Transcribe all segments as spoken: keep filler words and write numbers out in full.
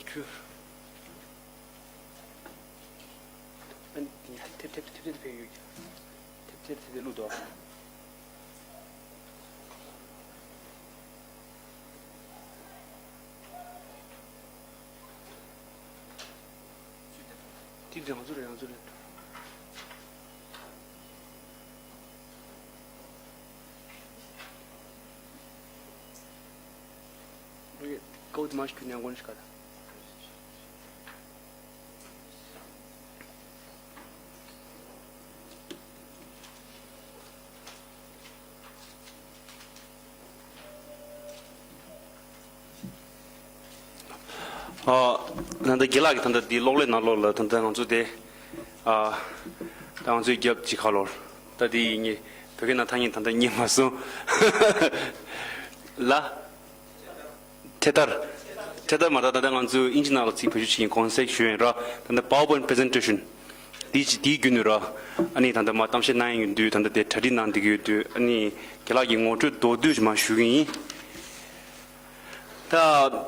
ཁྱོད། ཨ་ནི་དེ་ཐེབས་ཐེབས་ཐེབས་ཐེབས་ཕེབས་ཡོད་ཀྱང་། ཐེབས་ཐེབས་ཐེབས་ཐེབས་བླུགས་འདུག། དེ་འདྲ་ང་ཚོ་རེད། ང་ཚོ་རེད། ཀའུ་ཏི་མ་ཤི་ཁྱོད་ཉང་གོན་ཤི་ཀ་ད། ཨ། ད་ལྟ་རྒན་ལགས་ཀྱིས་ད་ལྟ་འདི་གློག་ཀླད་ནང་ལོགས་ལ་ད་ལྟ་ང་ཚོ་དེ། ཨ། ད་ང་ཚོའི་རྒྱབ་ཅིག་ཁ་ལོར། ད་དེ་ཡིན་ངེས་བོད་སྐད་ནང་ཐ་སྙད་ད་ལྟ་རྙེད་མ་སོང་། ལ། ཐེ་ཐར། ཐེ་ཐར་མ་རེད། ད་ལྟ་ང་ཚོས་དབྱིན་ཇི་ནང་ལ་ཚིག་བེད་སྤྱོད་བྱེད་མཁན་གོང་གསལ་ཞུ་ཡིན་ར། ད་ལྟ་PowerPoint presentation དེའི་ཅི་དེའི་བརྒྱུད་ནས་ར། ཨ་ནི་ད་ལྟ་མ་གཏམ་བཤད་གནང་ཡིན་དུས་ད་ལྟ་དེ་གྲ་སྒྲིག་གནང་བསྡད་ཀྱི་ཡོད་དུས། ཨ་ནི་རྒན་ལགས་ཀྱིས་ངོ་སྤྲོད་མདོར་བསྡུས་ཅིག་མ་ཞུ་གི་ཡིན། ད་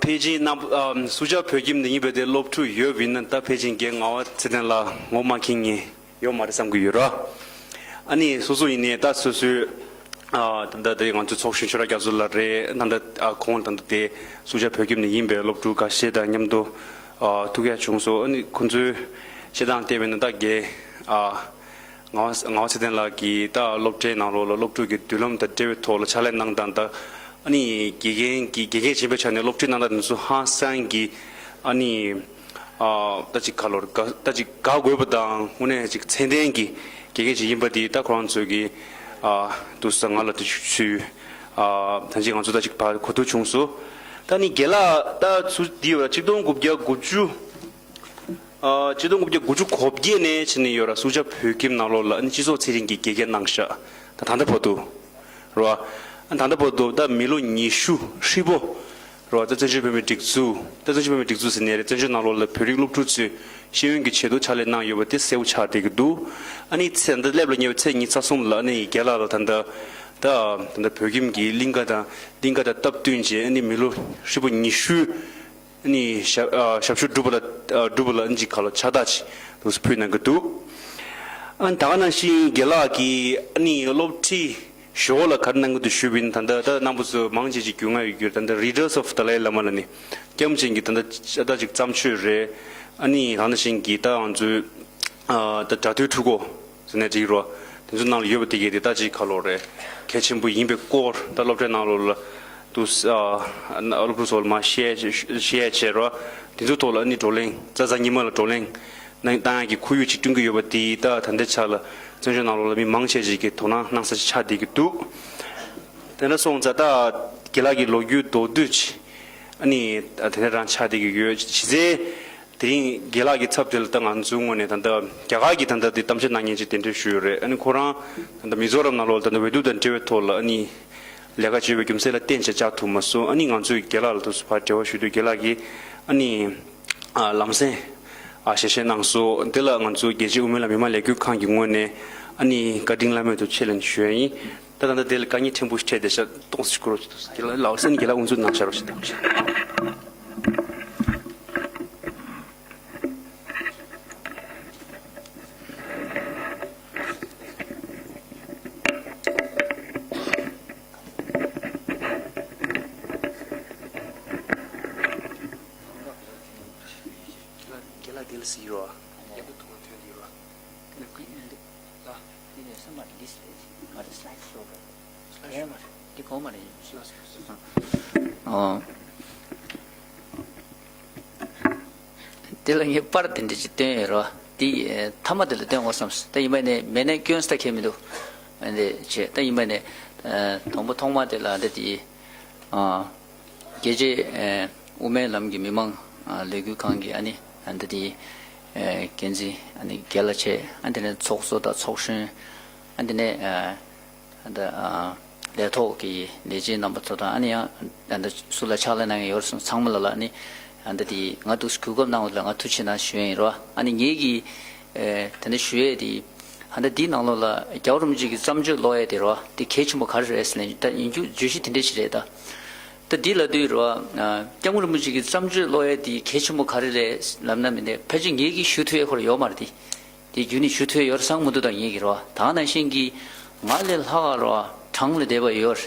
ཕལ་ཆེར་རྣམ་པ་ཨ་སུ་ཇཱ་བོད་ཁྱིམ་ནས་ཡིན་པའི་དེ་སློབ་ཕྲུག་ཡོད་པ་ཡིན་ན། ད་ཕལ་ཆེར་རྒན་ངག་དབང་ཚེ་བརྟན་ལགས་ངོ་མ་མཁྱེན་མཁན་ཡོད་མ་རེད་བསམ་གྱི་ཡོད་ར། ཨ་ནི་སོ་སོ་ཡིན་ནའི་ད་སོ་སོའི་ཨ་ད་ལྟ་དེ་ང་ཚོའི་ཚོགས་གཞོན་ཆོས་གྲགས་རྒྱ་མཚོ་ལགས་རེད། ད་ལྟ་ཨ་ཁོང་ད་ལྟ་དེ་སུ་ཇཱ་བོད་ཁྱིམ་ནས་ཡིན་པའི་སློབ་ཕྲུག་འགའ་ཤས་དང་མཉམ་དུ་ཨ་ཐུག་ཡ་བྱུང་སོང་། ཨ་ནི་ཁོང་ཚོའི་བཤད་སྟངས་བལྟས་པ་ཡིན་ན་ད་རྒན་ཨ། ངག་དབང་ངག་དབང་ཚེ་བརྟན་ལགས་ཀྱིས་ད་སློབ་གྲྭའི་ནང་ལོགས་ལ་སློབ་ཕྲུག་གི་མདུན་ལམ་དང་འབྲེལ་བའི་ཐོག་ལ་ཕྱག་ལས་གནང་སྟངས་དང་། ཨ་ནི་དགེ་རྒན་གྱི་དགེ་རྒན་གཞན་པའི་ཆ་ནས་སློབ་ཁྲིད་གནང་སྟངས་དེ་ཚོ་ཧང་སང་གི། ཨ་ནི་ཨ་ད་ཅིག་ག་ལོར་ག་ད་ཅིག་དགའ་དགོས་པ་དང་། དངོས་གནས་ཅིག་ཚད་ལྡན་གྱི་དགེ་རྒན་ཅིག་ཡིན་པ་དེ་ད་ཁོ་རང་ཚོས་ཀྱི་ཨ་འདུག་ས་ང་ལ་དེ་ཚོའི་ཨ་ད་ཅིག་ང་ཚོ་ད་ཅིག་ཕར་གོ་ཐུབ་བྱུང་སོང་། ད་ནི་རྒན་ལགས་ད་ཚུར་འདི་ཡོད་ལ་ཆིག་སྟོང་དགུ་བརྒྱ་དགུ་བཅུ། ཨ་ཆིག་སྟོང་དགུ་བརྒྱ་དགུ་བཅུ་གོ་བརྒྱད་ནས་བྱས་ནས་ཡོད་ར། སུ་ཇཱ་བོད་ཁྱིམ་ནང་ལོགས་ལ་ཨ་ནི་སྤྱི་ཚོགས་ཚན་རིག་གི་དགེ་རྒན་གནང་ཤག། ད་ད་ལྟ་བར་དུ་ར། ཨ་ད་ལྟ་བར་དུ་ད་མི་ལོ་ཉི་ཤུ་ཧྲིལ་པོ་ར། ད་བཙན་བྱོལ་བོད་མིའི་སྒྲིག་འཛུགས། ད་བཙན་བྱོལ་བོད་མིའི་སྒྲིག་འཛུགས་ཟེར་ནའི་རེད། བཙན་བྱོལ་ནང་ལོགས་ལ་བོད་རིགས་སློབ་ཕྲུག་ཚོས་ཤེས་ཡོན་གྱི་ཆེད་དུ་ཕྱག་ལས་གནང་ཡོད་པ་དེ་གསལ་པོ་ཆགས་བསྡད་ཀྱི་འདུག། ཨ་ནི་ཚེ་ད་ལྟ་སླེབས་ལ་ཉེ་བའི་ཚེས་ཉི་ཤུ་རྩ་གསུམ་ལ་ཨ་ནི་རྒན་ལགས་ལ་ད་ལྟ་ད་ད་ལྟ་བོད་ཁྱིམ་གྱི་གླིང་ག་དང་གླིང་ག་དང་སྟབས་བསྟུན་བྱས། ཨ་ནི་མི་ལོ་ཧྲིལ་པོ་ཉི་ཤུ། ཨ་ནི་ཞབས་ཨ་ཞབས་ཞུ་སྒྲུབ་པ་ལ་ཨ་སྒྲུབ་པ་ལ་ཨ་ནི་ཅིག་ག་ལ་ཕྱག་རྟགས་ཅིག་འདུག་སེ་ཕུལ་གནང་གི་འདུག། ཨ་ནི་ད་ག་ནང་བཞིན་རྒན་ལགས་ཀྱིས་ཨ་ནི་སློབ་ཁྲིད་ཞོར་ལ་ག་རེ་གནང་གི་འདུག་ཞུས་པ་ཡིན་ན། ད་ལྟ་ད་རྣམ་པ་ཚོ་མང་ཆེ་ཅིག་རྒྱུས་མངའ་ཡོད་རྒྱུ་རེད། ད་ལྟ་Readers of Dalai Lama ལ་ནི་སྐྱབས་མགོན་གྱི་ད་ལྟ་ད་ཅིག་བརྩམས་ཆོས་རེད། ཨ་ནི་ད་ག་ནང་བཞིན་གྱི་ད་ང་ཚོའི་ཨ་ད་དགྲ་འདུལ་འཕྲུལ་འཁོར་ཟེར་ནས་བྲིས་རོ། དེ་ཚོ་ནང་ལ་ཡོད་པ་དེ་གས་དེ་ད་ཅིག་ག་ལོ་རེད། གལ་ཆེན་པོ་ཡིན་པའི་སྐོར་ད་སློབ་གྲྭའི་ནང་ལོགས་ལ་དུ་ཨ་སློབ་ཕྲུག་ཚོ་ལ་མར་བཤད་བཤད་བྱས་རོ། དེ་ཚོའི་ཐོག་ལ་ཨ་ནི་བགྲོ་གླེང་གཟའ་གཟའ་ཉི་མ་ལ་བགྲོ་གླེང་གནང་བཏང་ཡག་གི་ཁོར་ཡུག་ཅིག་བསྐྲུན་གྱི་ཡོད་པ་དེ་ད་ད་ལྟའི་ཆ་ལ་བཙན་བྱོལ་ནང་ལོགས་ལ་མི་མང་ཆེ་ཅིག་གིས་དོ་སྣང་གནང་ས་ཅིག་ཆགས་བསྡད་ཀྱི་འདུག། དེ་འདྲ་སོང་ཙང་ད་རྒན་ལགས་ཀྱི་ལོ་རྒྱུས་མདོར་བསྡུས་ཅིག་ཨ་ནི་དེ་འདྲ་རང་ཆགས་བསྡད་ཀྱི་ཡོད། གཞི་རྩའི་དེ་རིང་རྒན་ལགས་ཀྱི་ཚབ་དེ་ལ་ད་ང་ཚོའི་ངོས་ནས་ད་ལྟ་རྒྱ་གར་གྱི་ད་ལྟ་དེ་གཏམ་བཤད་གནང་མཁན་ཅིག་གདན་འདྲེན་ཞུས་ཡོད་རེད། ཨ་ནི་ཁོ་རང་ད་ལྟ་མི་ཛོ་རམ་ནང་ལོགས་ལ་ད་ལྟ་འོས་བསྡུ་དང་འབྲེལ་བའི་ཐོག་ལ་ཨ་ནི་ལས་ཀ་བྱེད་པའི་རྒྱུ་མཚན་ལ་བརྟེན་བྱས་བཅར་ཐུབ་མ་སོང་། ཨ་ནི་ང་ཚོས་རྒན་ལགས་ལ་དུ་ཕར་འབྲེལ་བ་ཞུས་དུས་རྒན་ལགས་ཀྱིས་ཨ་ནི་ཨ་ལམ་སེང་ཨ་ཞལ་བཞེས་གནང་སོང་། དེ་ལ་ང་ཚོ་རྒྱལ་སྤྱིའི་དབུ་མའི་ལམ་མི་མང་ལས་འགུལ་ཁང་གི་ངོས་ནས་ཨ་ནི་བཀའ་དྲིན་བླ་མེད་དུ་ཆེ་ལབ་ནས་ཞུ་ཡ་ཡིན། ད་ད་ལྟ་དེ་ལ་དཀའ་ངལ་ཕྲན་བུ་ཞིག་འཕྲད་བསྡད་ཤག། ཏོག་ཙམ་ཞིག་སྐུར་རོགས་བྱེད་དང་། རྒན་ལགས་ལགས་སེ་ནི་རྒན་ལགས་དབུ་འཛུགས་གནང་བཞག་རོགས་བྱེད་དང་། རྒན་ལགས་དེ་ལ་གཟིགས་རོགས། རྒན་ལགས་ཐུགས་ཁུར་ཐོན་དེ་རོགས། ལ། དེ་ནས་སེམས་མ་ལིས་ལས་མ་རེད། སི་ལའེད་ཤོ་རེད། སི་ལའེད་ཤོ་མ་རེད། དེ་གོང་མ་རེད། སི་ལའེད་ཤོ། ཨོ། དེ་ལ་ངས་པར་དེ་འདྲ་ཅིག་བཏོན་ཡོད་རོ། དེ་མཐའ་མ་དེ་ལ་བཏོན་དགོས་བསམས། ད་ཡིན་པ་ནས་མེད་ནས་སྐྱོན་ས་ཁེལ་མི་འདུག། འདི་བྱས་ད་ཡིན་པ་ནས་དང་པོ་ཐོག་མ་དེ་ལ་འདི་དེ། རྒྱལ་སྤྱིའི་དབུ་མའི་ལམ་གྱི་མི་མང་ལས་འགུལ་ཁང་གི་ཨ་ནི་འདི་དེ་འགན་འཛིན་ཨ་ནི་རྒན་ལགས་བྱས། ཨ་དེ་ནས་ཚོགས་གཙོ་དང་ཚོགས་གཞོན། ཨ་དེ་ནས་ཨ་ད་ཨ་ལས་ཐོག་གི་ལས་བྱེད་རྣམ་པ་ཚོ་དང་། ཨ་ནི་ཡང་ཨ་ད་སུ་ལ་ཕྱག་ལས་གནང་མཁན་ཡོད་རེད་སོང་ཚང་མ་ལ་ལ་ཨ་ནི་ཨ་ད་དེ་ང་འདུག་སེ་གོ་སྐབས་གནང་བ་ལ་ང་ཐུགས་རྗེ་གནང་ཞུ་ཡ་ཡིན་རོ། ཨ་ནི་ངེད་ཀྱི་ཨེ་དེ་འདྲ་ཞུ་ཡས་དེ་ཨ་ད་དེའི་ནང་ལོགས་ལ་རྒྱལ་བ་རིན་པོ་ཆེ་གི་བརྩམས་ཆོས་ཀློག་ཡས་དེ་རོ། དེ་གལ་ཆེན་པོ་ག་རེ་རེད་ཟེར་ན། ད་ཡིན་རྒྱུ་བརྗོད་གཞི་དེ་འདྲ་ཞིག་རེད་ད། ད་འདི་ལབ་དུས་རེད་བ། སྐྱབས་མགོན་རིན་པོ་ཆེ་གི་བརྩམས་ཆོས་ཀློག་ཡས་དེ་གལ་ཆེན་པོ་ག་རེ་རེད་ལབ་ན་མི་འདི་ཕལ་ཆེར་ངེད་ཀྱིས་ཞུ་ཐུབ་ཡས་ཁོ་རང་ཡོད་མ་རེད་དེ། དེ་རྒྱུན་ནས་ཞུ་ཐུབ་ཡས་ཡོད་རེད་བསམ་མི་འདུག་ད་ངེད་ཀྱིས་རེད་བ། ད་ནང་བཞིན་གྱི་ང་ལས་ལྷག་ག་རེད་བ། གྲངས་ལས་འདས་པ་ཡོད་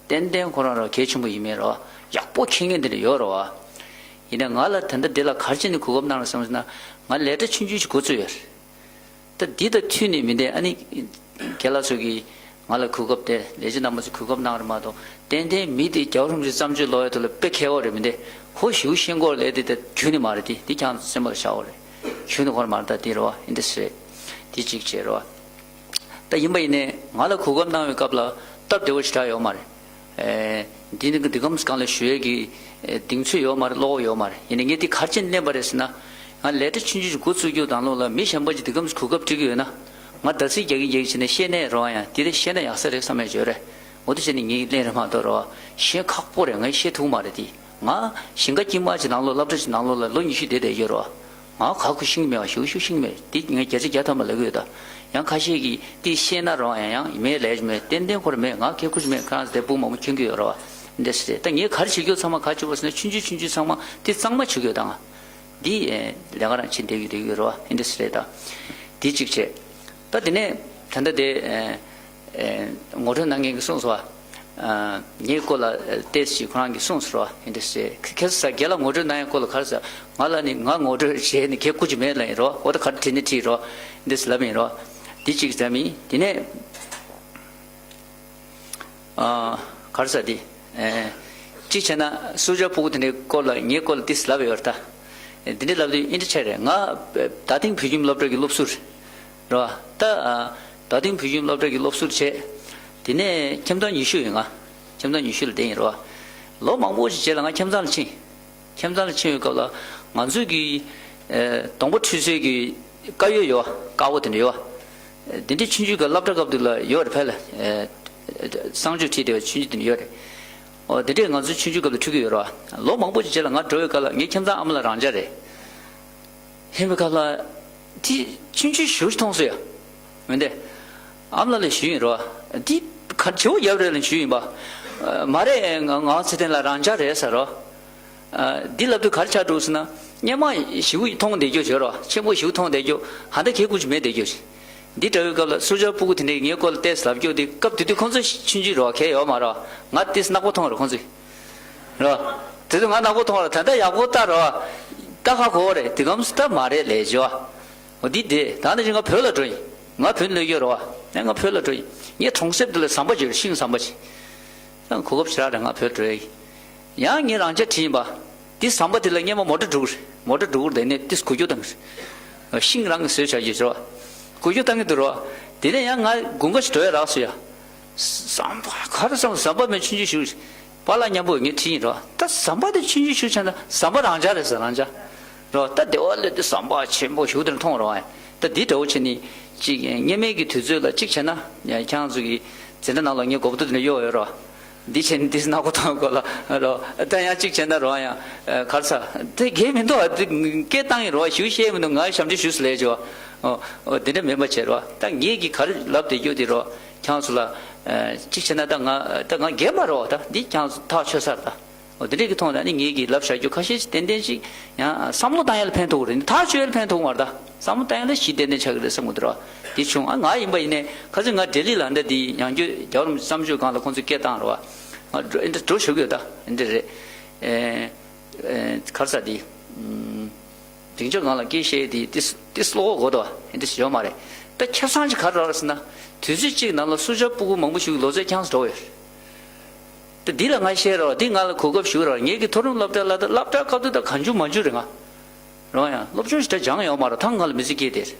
རེད། ཏན་ཏན་ཁོ་རང་རང་གལ་ཆེན་པོ་ཡིན་མེད་རེད་བ། ཡག་པོ་མཁྱེན་མཁན་དེ་འདྲ་ཡོད་རེད་བ། ཡིན་ནའི་ང་ལ་ད་ལྟ་འདི་ལ་ག་རེ་བྱས་ནས་གོ་སྐབས་གནང་རེད་བསམ་སོང་ན། ང་ལས་གྲྭ་ཆུང་ཆུང་ཞིག་འགོ་བཙུགས་ཡོད་རེད། ད་འདི་དང་མཐུད་ནས་མི་འདི་ཨ་ནི། རྒན་ལགས་ཚོ་གིས་ང་ལ་གོ་སྐབས་དེ་ལས་བྱེད་རྣམ་པ་ཚོས་གོ་སྐབས་གནང་རེད་མ་གཏོགས་ཏན་ཏན་མི་དེ་རྒྱལ་བ་རིན་པོ་ཆེའི་བརྩམས་ཆོས་ཀློག་ཡས་དེ་ལ་དཔེ་མཁས་པོ་རེད། མི་འདི་ཧོ་ཞེ་པོ་ཤེས་སྐོར་ལས་དེ་ད་ཁྱོན་ནས་མ་རེད་དེ། འདི་ཁྱེད་རང་ཚོ་སེམས་པ་ལ་བཞག་དགོས་རེད། ཁྱོན་ནས་ཁོ་རང་མ་རེད། ད་འདི་རེད་བ། འདི་འདྲ་ཞིག་རེད། འདི་གཅིག་བྱས་རེད་བ། ད་ཡིན་པ་ཡིན་ནའི་ང་ལ་གོ་སྐབས་གནང་བའི་སྐབས་ལ་སྟབས་བདེ་བོ་ཞེ་དྲག་ཡོད་མ་རེད། ཨེ། འདི་ནི་འདི་གམ་སྒང་ལ་ཞུ་ཡས་ཀྱི་ཨེ་གདེང་ཚོད་ཡོད་མ་རེད། བློ་ཁོག་ཡོད་མ་རེད། ཡིན་ནའི་ངས་འདི་ག་རེ་བྱས་ནས་ལེན་པ་རེད་ཟེར་ན། ང་ལས་གྲྭ་ཆུང་ཆུང་ཞིག་འགོ་བཙུགས་རྒྱུ་དང་ལོག་ལ་མི་གཞན་པ་ཅིག་འདི་གམ་གོ་སྐབས་སྤྲད་ཀྱི་ཡོད་ན། ང་ཟླ་ཚིགས་རྒྱག་གིན་རྒྱག་གིན་བྱས་ནས་ཤེས་ནས་རོགས་ཡང་འདི་རེད། ཤེས་ན་ཡག་ས་རེད་བསམ་ཡས་ཡོད་རེད། འོ་དེ་བྱས་ནས་ངས་ལེན་རེད་མ་གཏོགས་རོགས་ཤེས་ཁག་པོ་རེད། ངས་ཤེས་ཐུབ་མ་རེད་དེ། ང་ཞིང་ཁ་དཀྱིལ་མ་ཅིག་ནང་ལོགས་སློབ་གྲྭ་ཅིག་ནང་ལོགས་ལ་ལོ་ཉི་ཤུ་བསྡད་བསྡད་ཡོད་རོགས། ང་ག་གུ་ཤེས་ཀྱི་མེད་པ། ཞུ་ཞུ་ཤེས་ཀྱི་མེད། འདི་ངས་བརྒྱ་ཆ་བརྒྱ་ཐམ་པ་ལབ་ཀྱི་ཡོད་ད། ཡང་ཁ་ཤས་ཀྱིས་འདི་ཤེས་ན་རོགས་ཡང་ཡང་མེད་ལས་ཀྱི་མེད། ཏན་ཏན་ཁོ་རང་མེད། ང་ཁེ་ཁུ་ཅིག་མེད། ཁོ་རང་ཚོ་དེ་སྤུ་མང་པོ་མཁྱེན་གྱི་ཡོད་རོགས། འདི་སྲིད་ད་ངས་ག་རེ་བྱེད་རྒྱུ་ཚང་མ་ག་བྱེད་དགོས་ཟེར་ན་ཆུང་ཆུང་ཆུང་ཆུང་ཚང་མ་འདི་གཙང་མ་བྱེད་དགོས་ད། ང་འདི་ལས་ཀ་རང་བྱེད་བསྡད་ཡོད་བསྡད་ཡོད་རོགས། འདི་སྲིད་ད། འདི་གཅིག་བྱས། ད་དེ་ནས་ད་ལྟ་དེ། ཨེ། ངོ་སྤྲོད་གནང་མཁན་གྱིས་གསུངས་སོང་བ། ངའི་སྐོར་ལ་ཏོག་ཙམ་ཁོ་རང་གིས་གསུངས་སོང་རོ། ཨིན་དྲ་སེ་ཁ་ས་རྒན་ལགས་ངོ་སྤྲོད་གནང་ཡག་སྐོར་ལ་ག་རེ་ཟེར། ང་ལ་ནི་ང་ངོ་སྤྲོད་བྱས་ནས་ཁེ་ཁུ་ཅི་མེད་ལབ་ཡིན་རོ། འོ་ད་ག་རེ་དྲིས་ནས་དྲིས་རོ། འདི་ལབ་ཡིན་རོ། འདི་གཅིག་ཙམ་ཡིན། དེ་ནས། ཨ། ག་རེ་ཟེར་འདི། ཨེ། གཅིག་བྱས་ན་སུ་ཇཱ་ཕྲུ་གུ་དེ་འདྲའི་སྐོར་ལ་ངའི་སྐོར་ལ་ཏོག་ཙམ་ལབ་ཡོད་རེད་ད། འདི་འདྲ་ལབ་དུས་ཨིན་དྲ་ཆ་རེད། ང་རྡ་སྟེང་བོད་ཁྱིམ་སློབ་གྲྭ་གི་སློབ་ཟུར་རེད་བ། ད་རྡ་སྟེང་བོད་ཁྱིམ་སློབ་གྲྭ་གི་སློབ་ཟུར་བྱས། དེ་ནས་ཁྱིམ་ཚང་ཉི་ཤུ་ཡིན། ང་ཁྱིམ་ཚང་ཉི་ཤུ་ལ་བསྡད་ཡིན་རེད་བ། ལོ་མང་པོ་ཞིག་རྗེས་ལ་ང་ཁྱིམ་ཚང་ལ་ཕྱིན། ཁྱིམ་ཚང་ལ་ཕྱིན་པའི་སྐབས་ལ་ང་ཚོའི་གི་ཨེ་སྡོང་པོ་ཁྲུས་གསོལ་གྱི་དཀར་ཡོལ་ཡོད་བ། དཀར་པོ་དེ་འདྲ་ཡོད་བ། དེ་འདྲའི་ཆུང་ཆུང་གི་སློབ་གྲྭ་སྐབས་དུས་ལ་ཡོད་རེད། ཕ་ལ་ཨེ་གསང་སྤྱོད་ཁྲིད་བསྡད་པའི་ཆུང་ཆུང་དེ་འདྲ་ཡོད་རེད། འོ་དེ་འདྲས་ང་ཚོའི་ཆུང་ཆུང་སྐབས་ལ་ཁྲིད་ཀྱི་ཡོད་རེད་བ། ལོ་མང་པོ་ཞིག་རྗེས་ལ་ང་འགྲོ་བའི་སྐབས་ལ་ངའི་ཁྱིམ་ཚང་ཨ་མ་ལགས་རང་འཇགས་རེད། ཧེ་མའི་ཁ་ལ། དེ་ཆུང་ཆུང་ཞིག་མཐོང་སོང་ཡ། མི་འདི། ཨ་མ་ལགས་ལ་ཞུས་ཡིན་རོ། འདི་ག་བྱེད་པོ་ཡབ་རེད་ལ་ཞུས་ཡིན་པ། མ་རེད། ང་ང་ཚེ་བརྟན་ལགས་རང་འཇགས་རེད་ཟེར་རོ། འདི་ལབ་དུས་ག་རེ་ཆགས་འགྲོ་ཟེར་ན། སྔོན་མ་ཞིག་མཐོང་བསྡད་རྒྱུ་བྱོས་རོ། ཆེན་པོ་ཞིག་མཐོང་བསྡད་རྒྱུ། ཧ་ད་གལ་ཁུར་ཅིག་མེད་བསྡད་རྒྱུ་ཞིག་འདི་འདྲ་བའི་སྐབས་ལ་སུ་ཇཱ་ཕྲུ་གུ་དེ་འདྲས་ངའི་སྐོར་ལ་ཏོག་ཙམ་ལབ་རྒྱུ་དེ། སྐབས་དེ་དུས་ཁོང་ཚོ་ཆུང་ཆུང་རོ། གལ་ཡོད་མ་རོ། ང་ཏོག་ཙམ་ནག་པོ་མཐོང་རོ་ཁོང་ཚོས། རོ། དེ་ཚོ་ང་ནག་པོ་མཐོང་ར། ད་ལྟ་ཡག་པོ་ལྟ་རོ། ད་ཧ་གོ་རེད། དེ་གམ་སུ་ད་མ་རེད་ལས་བྱོས། འོ་འདི་དེ་ད་ནི་ང་བོད་ལ་འགྲོ་ཡིན། ང་བོད་ལ་སླེབས་ཡོད་རོ། ཨ་ང་བོད་ལ་འགྲོ་ཡིན། ངས་གྲོང་གསེབ་དེ་ལ་ཟམ་པ་བརྗོད་རེད། ཤིང་ཟམ་པ་ཅིག་ད་གོ་སྐབས་ཞེ་དྲག་རེད། ང་བོད་འགྲོ་ཡིན། ཡང་ངས་རང་འཇགས་བྲིས་ཡིན་པ། དེ་ཟམ་པ་དེ་ལ་སྔོན་མ་མོ་ཊ་འགྲོ་གི་རེད། མོ་ཊ་འགྲོ་གི་རེད། དེ་ནས་དེ་འགུལ་སྐྱོད་བཏང་གི་རེད། ཤིང་རང་གིས་བཟོས་བཞག་གི་རེད་བ། འགུལ་སྐྱོད་བཏང་གི་འདུག་རོ། དེ་ནས་ཡང་ང་དགུན་ཁ་ཞིག་འགྲོ་ཡ་རག་སོང་ཡ། ཟམ་པ་ག་རེ་ཟམ་ཟམ་པ་མེད་ཆུང་ཆུང་ཞིག་པཱ་ལགས་མཉམ་པོ་ངས་ཁྲིད་ཡིན་རོ། ད་ཟམ་པ་དེ་ཆུང་ཆུང་ཞིག་ཆགས་ན་ཟམ་པ་རང་འཇགས་རེད་ཟེར། རང་འཇགས་རོ། ད་སྡེ་བ་ལས་དེ་ཟམ་པ་ཆེན་པོ་ཞིག་དེ་མཐོང་རོ། ད་འདི་འདྲ་བོ་བྱས་ནས་ཅིག་སྔོན་མའི་གི་དུས་ཚོད་ལ་གཅིག་བྱས་ན་ཁྱེད་རང་ཚོ་གི་འཛིན་གྲྭ་ནང་ལ་ངས་མགོ་བོ་ཏོ་དེ་འདྲ་གཡོག་ཡོད་རོ། འདི་བྱས་ནས་འདི་ནག་པོ་མཐོང་གོ་ལ་རོ། ད་ཡང་གཅིག་བྱས་ན་རོ། ཡང་གར་ས་དེ་དགེ་མི་འདུག་ཨ། དེ་སྐད་བཏང་ཡིན་རོ། ཞུ་ཤེས་མི་འདུག་ང་ཞབས་འདྲེན་ཞུས་སུ་ལས་བྱོས། འོ་འོ་དེ་འདྲ་མིན་པ་བྱས་རོ། ད་ངེད་ཀྱིས་ག་རེ་ལབ་བསྡད་རྒྱུ་དེ་རོ། ཁྱེད་ཚོ་ལ་གཅིག་བྱས་ན་ད་ང་ད་ང་རྒན་པ་རོ། ད་འདི་ཁྱེད་ཚོ་ཐག་ཆོད་ཚར་ད། འོ་དེ་འདྲས་ཀྱི་ཐོག་ནས་ནི་ངེད་ཀྱིས་ལབ་བཞག་རྒྱུ་ཁ་ཤས་ཅིག་ཏན་ཏན་ཅིག་ཡང་བསམ་བློ་བཏང་ཡ་ལ་ཕན་ཐོགས་རེད། ཐག་ཆོད་ཡ་ལ་ཕན་ཐོགས་མ་རེད་ད། བསམ་བློ་བཏང་ཡ་ལ་གཞི་ཏན་ཏན་ཆགས་ཀྱི་རེད་བསམ་གྱི་འདུག་ར། དེ་བྱུང་ཨ། ང་ཡིན་པ་ཡིན་ནའི་ཁ་སང་ང་ལྡི་ལི་ལ་འདྲ་དེ་ཡང་སྐྱོད་རྒྱལ་བ་རིན་པོ་ཆེ་བརྩམས་ཆོས་སྒང་ལ་ཁོང་ཚོས་སྐད་བཏང་ར་བ། ང་འགྲོ་འདི་འགྲོ་ཞུ་གི་ཡོད་ད། འདི་རེད། ཨེ་ཨེ་ག་རེ་ཟེར་དེ། ཨུམ། སྡིངས་ཆ་སྒང་ལ་སྐད་བཤད་དེ་ཏིས་ཏིས་ལོག་གོ་དོ་ཨེ་འདི་ཡོད་མ་རེད། ད་ཁྱད་མཚར་ཅིག་ག་རེ་རེད་ཟེར་ན། དུས་ཚོད་གཅིག་ནང་ལ་སུ་ཇཱ་ཕྲུ་གུ་མང་པོ་ཞིག་ལོ་ཚད་ཁྱངས་སུ་འགྲོ་ཡོད་རེད། ད་འདི་ལ་ང་བཤད་རོགས། འདི་ང་ལ་གོ་སྐབས་ཞུ་རོགས། ངེད་ཀྱི་མཐོ་རིམ་སློབ་གྲྭ་ལ་ད་སློབ་གྲྭ་སྐབས་དུས་ད་གང་བྱུང་མང་བྱུང་རེད། ང་རང་ཡང་སློབ་སྦྱོང་ཞིག་ད་སྦྱངས་ཡོད་མ་རེད། ད་ང་ལ་མི་ཚེ་སྐྱེལ་དེ་རེད།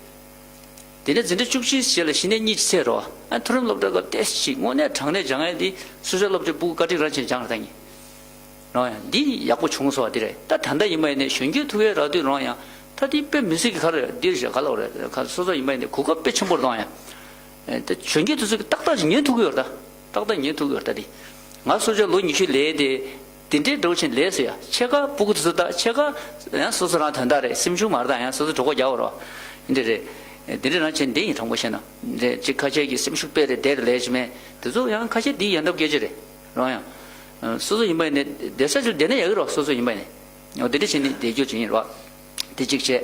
དེ་ནས་འཛིན་གྲྭ་བཅུ་གཅིག་བྱས་ལ་གཞི་ནས་གཉིས་ཀྱི་ཚད་རོགས། ཨ་མཐོ་རིམ་སློབ་གྲྭ་སྐབས་ཏེ་ཞིག་དངོས་གནས་དྲང་གནས་སྦྱང་ཡས་འདི་སུ་ཇཱ་སློབ་གྲྭའི་ཕྲུ་གུ་བཀའ་དྲིན་རང་བྱས་སྦྱངས་རེད་ད་ངས། རང་ཡང་འདི་ཡག་པོ་བྱུང་སོང་བ་འདི་རེད། ད་ད་ལྟ་ཡིན་པ་ཡིན་ནས་གཞོན་སྐྱེས་ཐུག་ཡས་རག་དུས་རང་ཡང་ད་འདི་དཔེ་མི་སྲིད་ཀྱི་ག་རེ་འདིར་བཞག་ག་ལ་རེད། ག་སོ་སོ་ཡིན་པ་ཡིན་ནས་གོ་སྐབས་དཔེ་ཆེན་པོ་རེད་ད་ཡང་། ཨེ་ད་གཞོན་སྐྱེས་དེ་ཚོ་གི་ཏག་ཏག་ཅིག་ཉན་ཐུབ་ཀྱི་ཡོད་རེད་ད། ཏག་ཏག་ཉན་ཐུབ་ཀྱི་ཡོད་རེད་ད། འདི་ང་སོ་སོ་ལོ་ཉི་ཤུ་ལས་དེ་དེ་འདྲའི་འགྲོ་ཕྱིན་ལས་སོ་ཡ། ཕྱེད་ཀ་ཕྲུ་གུ་དེ་ཚོ་ད་ཕྱེད་ཀ་ཡང་སོ་སོ་རང་དོན་དག་རེད། སེམས་ཤུགས་མ་རེད་ད། ཡང་སོ་སོ་གྲོད་ཁོག་རྒྱག་པ་རོ། འདི་རེད། འདི་འདྲ་རང་བྱས་འདི་ཡིན་དྲང་པོ་བཤད་ན་རེད། ཅིག་ཁ་ཤས་ཀྱི་སེམས་ཤུགས་དཔེ་རེད་དེ་རེད་ལས་ཅི་མེད། དེ་ཚོ་ཡང་ཁ་ཤས་འདི་ཡན་འདབ་སྐད་ཆ་རེད། རང་ཡང་། སོ་སོ་ཡིན་པ་ཡིན་ནའི་བསྡད་ས་ཚོ་བསྡད་ན་ཡག་གི་རོ། སོ་སོ་ཡིན་པ་ཡིན་ནའི་འོ་དེ་འདྲ་བྱས་ནས་བསྡད་རྒྱུ་ཅིག་ཡིན་རོ། དེ་གཅིག་བྱས།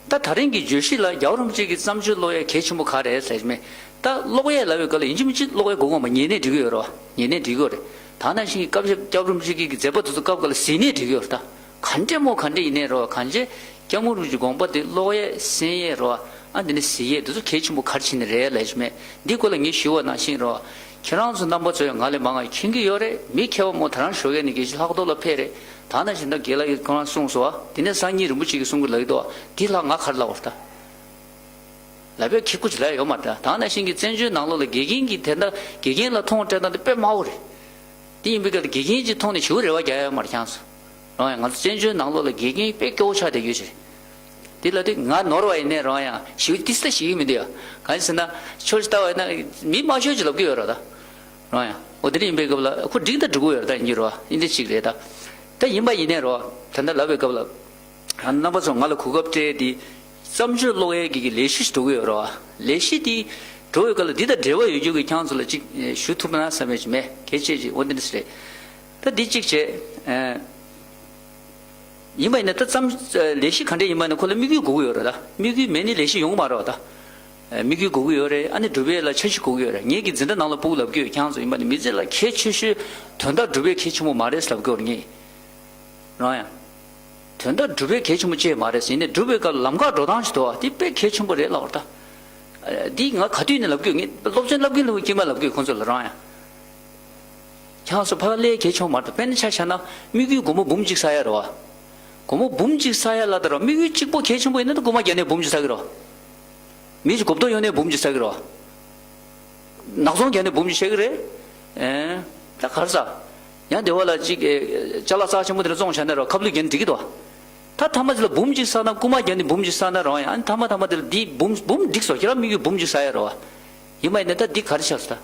ད་ད་རིང་གི་བརྗོད་གཞི་ལ་རྒྱལ་བ་རིན་པོ་ཆེ་གི་བརྩམས་ཆོས་ཀློག་ཡ་གལ་ཆེན་པོ་ག་རེ་རེད་ཟེར་མེད། ད་ཀློག་ཡ་ལབ་པའི་སྐབས་ལ་ཡིན་གཅིག་མིན་གཅིག་ཀློག་ཡ་དགོས་གོ་མ། ཉན་ནས་འགྲིག་གི་ཡོད་རོ། ཉན་ནས་འགྲིག་གི་ཡོད་རེད། ད་ནང་བཞིན་གྱི་སྐབས་ཤིག་སྐྱབས་རིན་པོ་ཆེ་གི་མཛད་པ་དེ་ཚོ་སྐབས་འགའ་ལ་གཟིགས་ནས་འགྲིག་གི་ཡོད་རེད། ད་ག་འདྲས་མོ་ག་འདྲས་ཡིན་ནའི་རོ། གང་བྱས་སྐྱབས་མགོན་རིན་པོ་ཆེའི་དགོངས་པ་དེ་ཀློག་ཡས་གསན་ཡས་རོ། ཨ་འདི་ནི་གཟིགས་ཡས་འདི་ཚོ་གལ་ཆེན་པོ་ག་རེ་བྱས་ནས་རེད་ལབ་ཀྱི་མེད། འདི་སྐོར་ལ་ངས་ཞུ་བ་ནང་བཞིན་རོ། ཁྱེད་རང་ཚོ་རྣམ་པ་ཚོ་ཡང་ང་ལས་མང་བ་མཁྱེན་གྱི་ཡོད་རེད། མི་མཁས་པ་མོ་ད་རང་ཞོགས་ཀས་ནས་དགེ་བཤེས་ལྷག་རྡོར་ལ་ཕེབས་རེད། ད་ནང་བཞིན་ད་དགེ་ལགས་ཀྱིས་ཁོ་རང་གསུངས་སོང་བ། དེ་ནས་སང་ཉིན་རིན་པོ་ཆེ་གིས་གསུང་གི་ལབ་ཀྱི་འདུག་བ། འདི་ལྷག་ང་ག་རེ་ལབ་དགོས་རེད་ད། ལབ་པའི་ཁེ་ཁུ་ཅིག་ལབ་ཡོད་མ་རེད། ད་ནང་བཞིན་གྱི་བཙན་བྱོལ་ནང་ལོགས་ལ་དགེ་རྒན་གྱིས་དེ་འདྲ་དགེ་རྒན་ལ་མཐོང་སྤྲད་སྟངས་དེ་དཔེ་དམའ་བོ་རེད། དེ་ཡིན་པའི་སྐབས་དགེ་རྒན་གྱིས་མཐོང་ནས་ཞེ་པོ་རེ་བ་རྒྱག་ཡ་ཡོད་མ་རེད་ཁྱེད་ཚོ། རང་ཡང་ང་ཚོ་བཙན་བྱོལ་ནང་ལོགས་ལ་དགེ་རྒན་དཔེ་སྐྱོ་བོ་ཆགས་བསྡད་ཡོད་ཅེས། དེ་ལ་དེ་ང་ནོར་བ་ཡིན་ནའི་རང་ཡང་ཞེ་པོ་ཏིས་ལ་ཞིག་མི་འདུག་ཡ། གང་ཡིན་ཟེར་ན་ཕྱོགས་ཅིག་ལྟ་བ་ཡིན་ན་མི་དམའ་ཤོས་ཅིག་ལབ་ཀྱི་ཡོད་རེད་ད། རང་ཡང་འོ་དེ་འདྲ་ཡིན་པའི་སྐབས་ལ་ཁོ་འགྲིག་ད་འགྲིག་གི་ཡོད་རེད་ད། ཡིན་གྱི་རེད་བ། ཡིན་དེ་གཅིག་རེད་ད། ད་ཡིན་པ་ཡིན་ནའི་རོ། ད་ལྟ་ལབ་པའི་སྐབས་ལ། རྣམ་པ་ཚོ་ང་ལ་གོ་སྐབས་སྤྲད་དེ། བརྩམས་ཆོས་ཀློག་ཡས་ཀྱི་ལས་གཞི་ཞིག་འགྲོ་གི་ཡོད་རེད་བ། ལས་གཞི་དེ་འགྲོ་བའི་སྐབས་ལ་འདི་དང་འབྲེལ་བ་ཡོད་རྒྱུ་གི་ཁྱེད་ཚོ་ལ་ཅིག་ཞུ་ཐུབ་ན་བསམ་པའི་ཅིག་མེད། གལ་ཆེ་ཅིག་འོ་འདི་འདྲ་ཞིག་རེད། ད་འདི་གཅིག་བྱས། ཡིན་པ་ཡིན་ན་ད་བརྩམས་ལས་གཞི་ག་འདྲ་ཡིན་པ་ཡིན་ན་ཁོ་ལ་དམིགས་ཡུལ་དགོས་ཀྱི་ཡོད་རེད་ད། དམིགས་ཡུལ་མེད་ནི་ལས་གཞི་ཡོང་གི་མ་རེད་བ་ད། དམིགས་ཡུལ་དགོས་ཀྱི་ཡོད་རེད། ཨ་ནི་སྒྲུབ་ཡས་ལ་འཆར་གཞི་དགོས་ཀྱི་ཡོད་རེད། ངེད་ཀྱི་འཛིན་གྲྭ་ནང་ལ་སྤུ་གུ་ལབ་ཀྱི་ཡོད། ཁྱེད་ཚོ་ཡིན་པ་ནི་མི་ཚེ་ལ་གལ་ཆེ་ཤོས་དོན་དག་སྒྲུབ་ཡས་གལ་ཆེན་པོ་མ་རེད་ལབ་ཀྱི་ཡོད་རེད་ངས། རང་ཡང་། དོན་དག་སྒྲུབ་པའི་གལ་ཆེན་པོ་ཅིག་མ་རེད་ཟེར་ནས་སྒྲུབ་པའི་སྐབས་ལམ་ཁ་འགྲོ་སྟངས་ཤིག་འདུག་བ། འདི་དཔེ་གལ་ཆེན་པོ་རེད་ལབ་པ་རེད་ད། འདི་ང་ག་དུས་ནས་ལབ་ཀྱི་ཡོད། ངས་སློབ་ཚན་བསླབ་ཀྱིན་བསླབ་ཀྱིན་མ་ལབ་ཀྱི་ཡོད་ཁོང་ཚོ་ལ་རང་ཡང་། ཁྱེད་ཚོ་ཕ་ག་ལས་གལ་ཆེན་པོ་མ་རེད་ད། དཔེར་ན་ཆ་བཞག་ན་དམིགས་ཡུལ་སྒོར་མོ་འབུམ་གཅིག་བསགས་ཡ་རེད་བ། སྒོར་མོ་འབུམ་གཅིག་བསགས་ཡ་ལ་ད་ར་དམིགས་ཡུལ་གཅིག་པོ་གལ་ཆེན་པོ་ཡིན་ན་ད་རྐུ་མ་རྒྱག་ནས་འབུམ་གཅིག་བསགས་ཀྱི་རེད་བ། མི་ཞིག་གོ་བརྡ་གཡོག་ནས་འབུམ་གཅིག་བསགས་ཀྱི་རེད་བ། ནག་ཚོང་རྒྱག་ནས་འབུམ་གཅིག་བཤད་ཀྱི་རེད། ཨེ། ད་ག་རེ་ཟ། ཡང་སྡེ་བ་ལ་ཅིག་ཨེ། ཅ་ལག་རྩ་ཆེན་པོ་དེ་འདྲ་བཙོང་བཞག་ན་རོ། ཁབ་ལུད་རྒྱག་ནས་འགྲིག་གི་འདུག་ད་ཐ་མ་དེ་ལ་འབུམ་གཅིག་བསགས་ན། རྐུ་མ་རྒྱག་ནས་འབུམ་གཅིག་བསགས་ན་རོ། ཡང་ཐ་མ་ཐ་མ་དེ་ལ་འདི་འབུམ་འབུམ་འགྲིག་སོ། ཁྱེད་རང་དམིགས་ཡུལ་འབུམ་གཅིག་བསགས་ཡ་རོ། ཡིན་མ་ཡིན་ན་ད་འདི་ག་རེ་ཆགས་སོ་ད།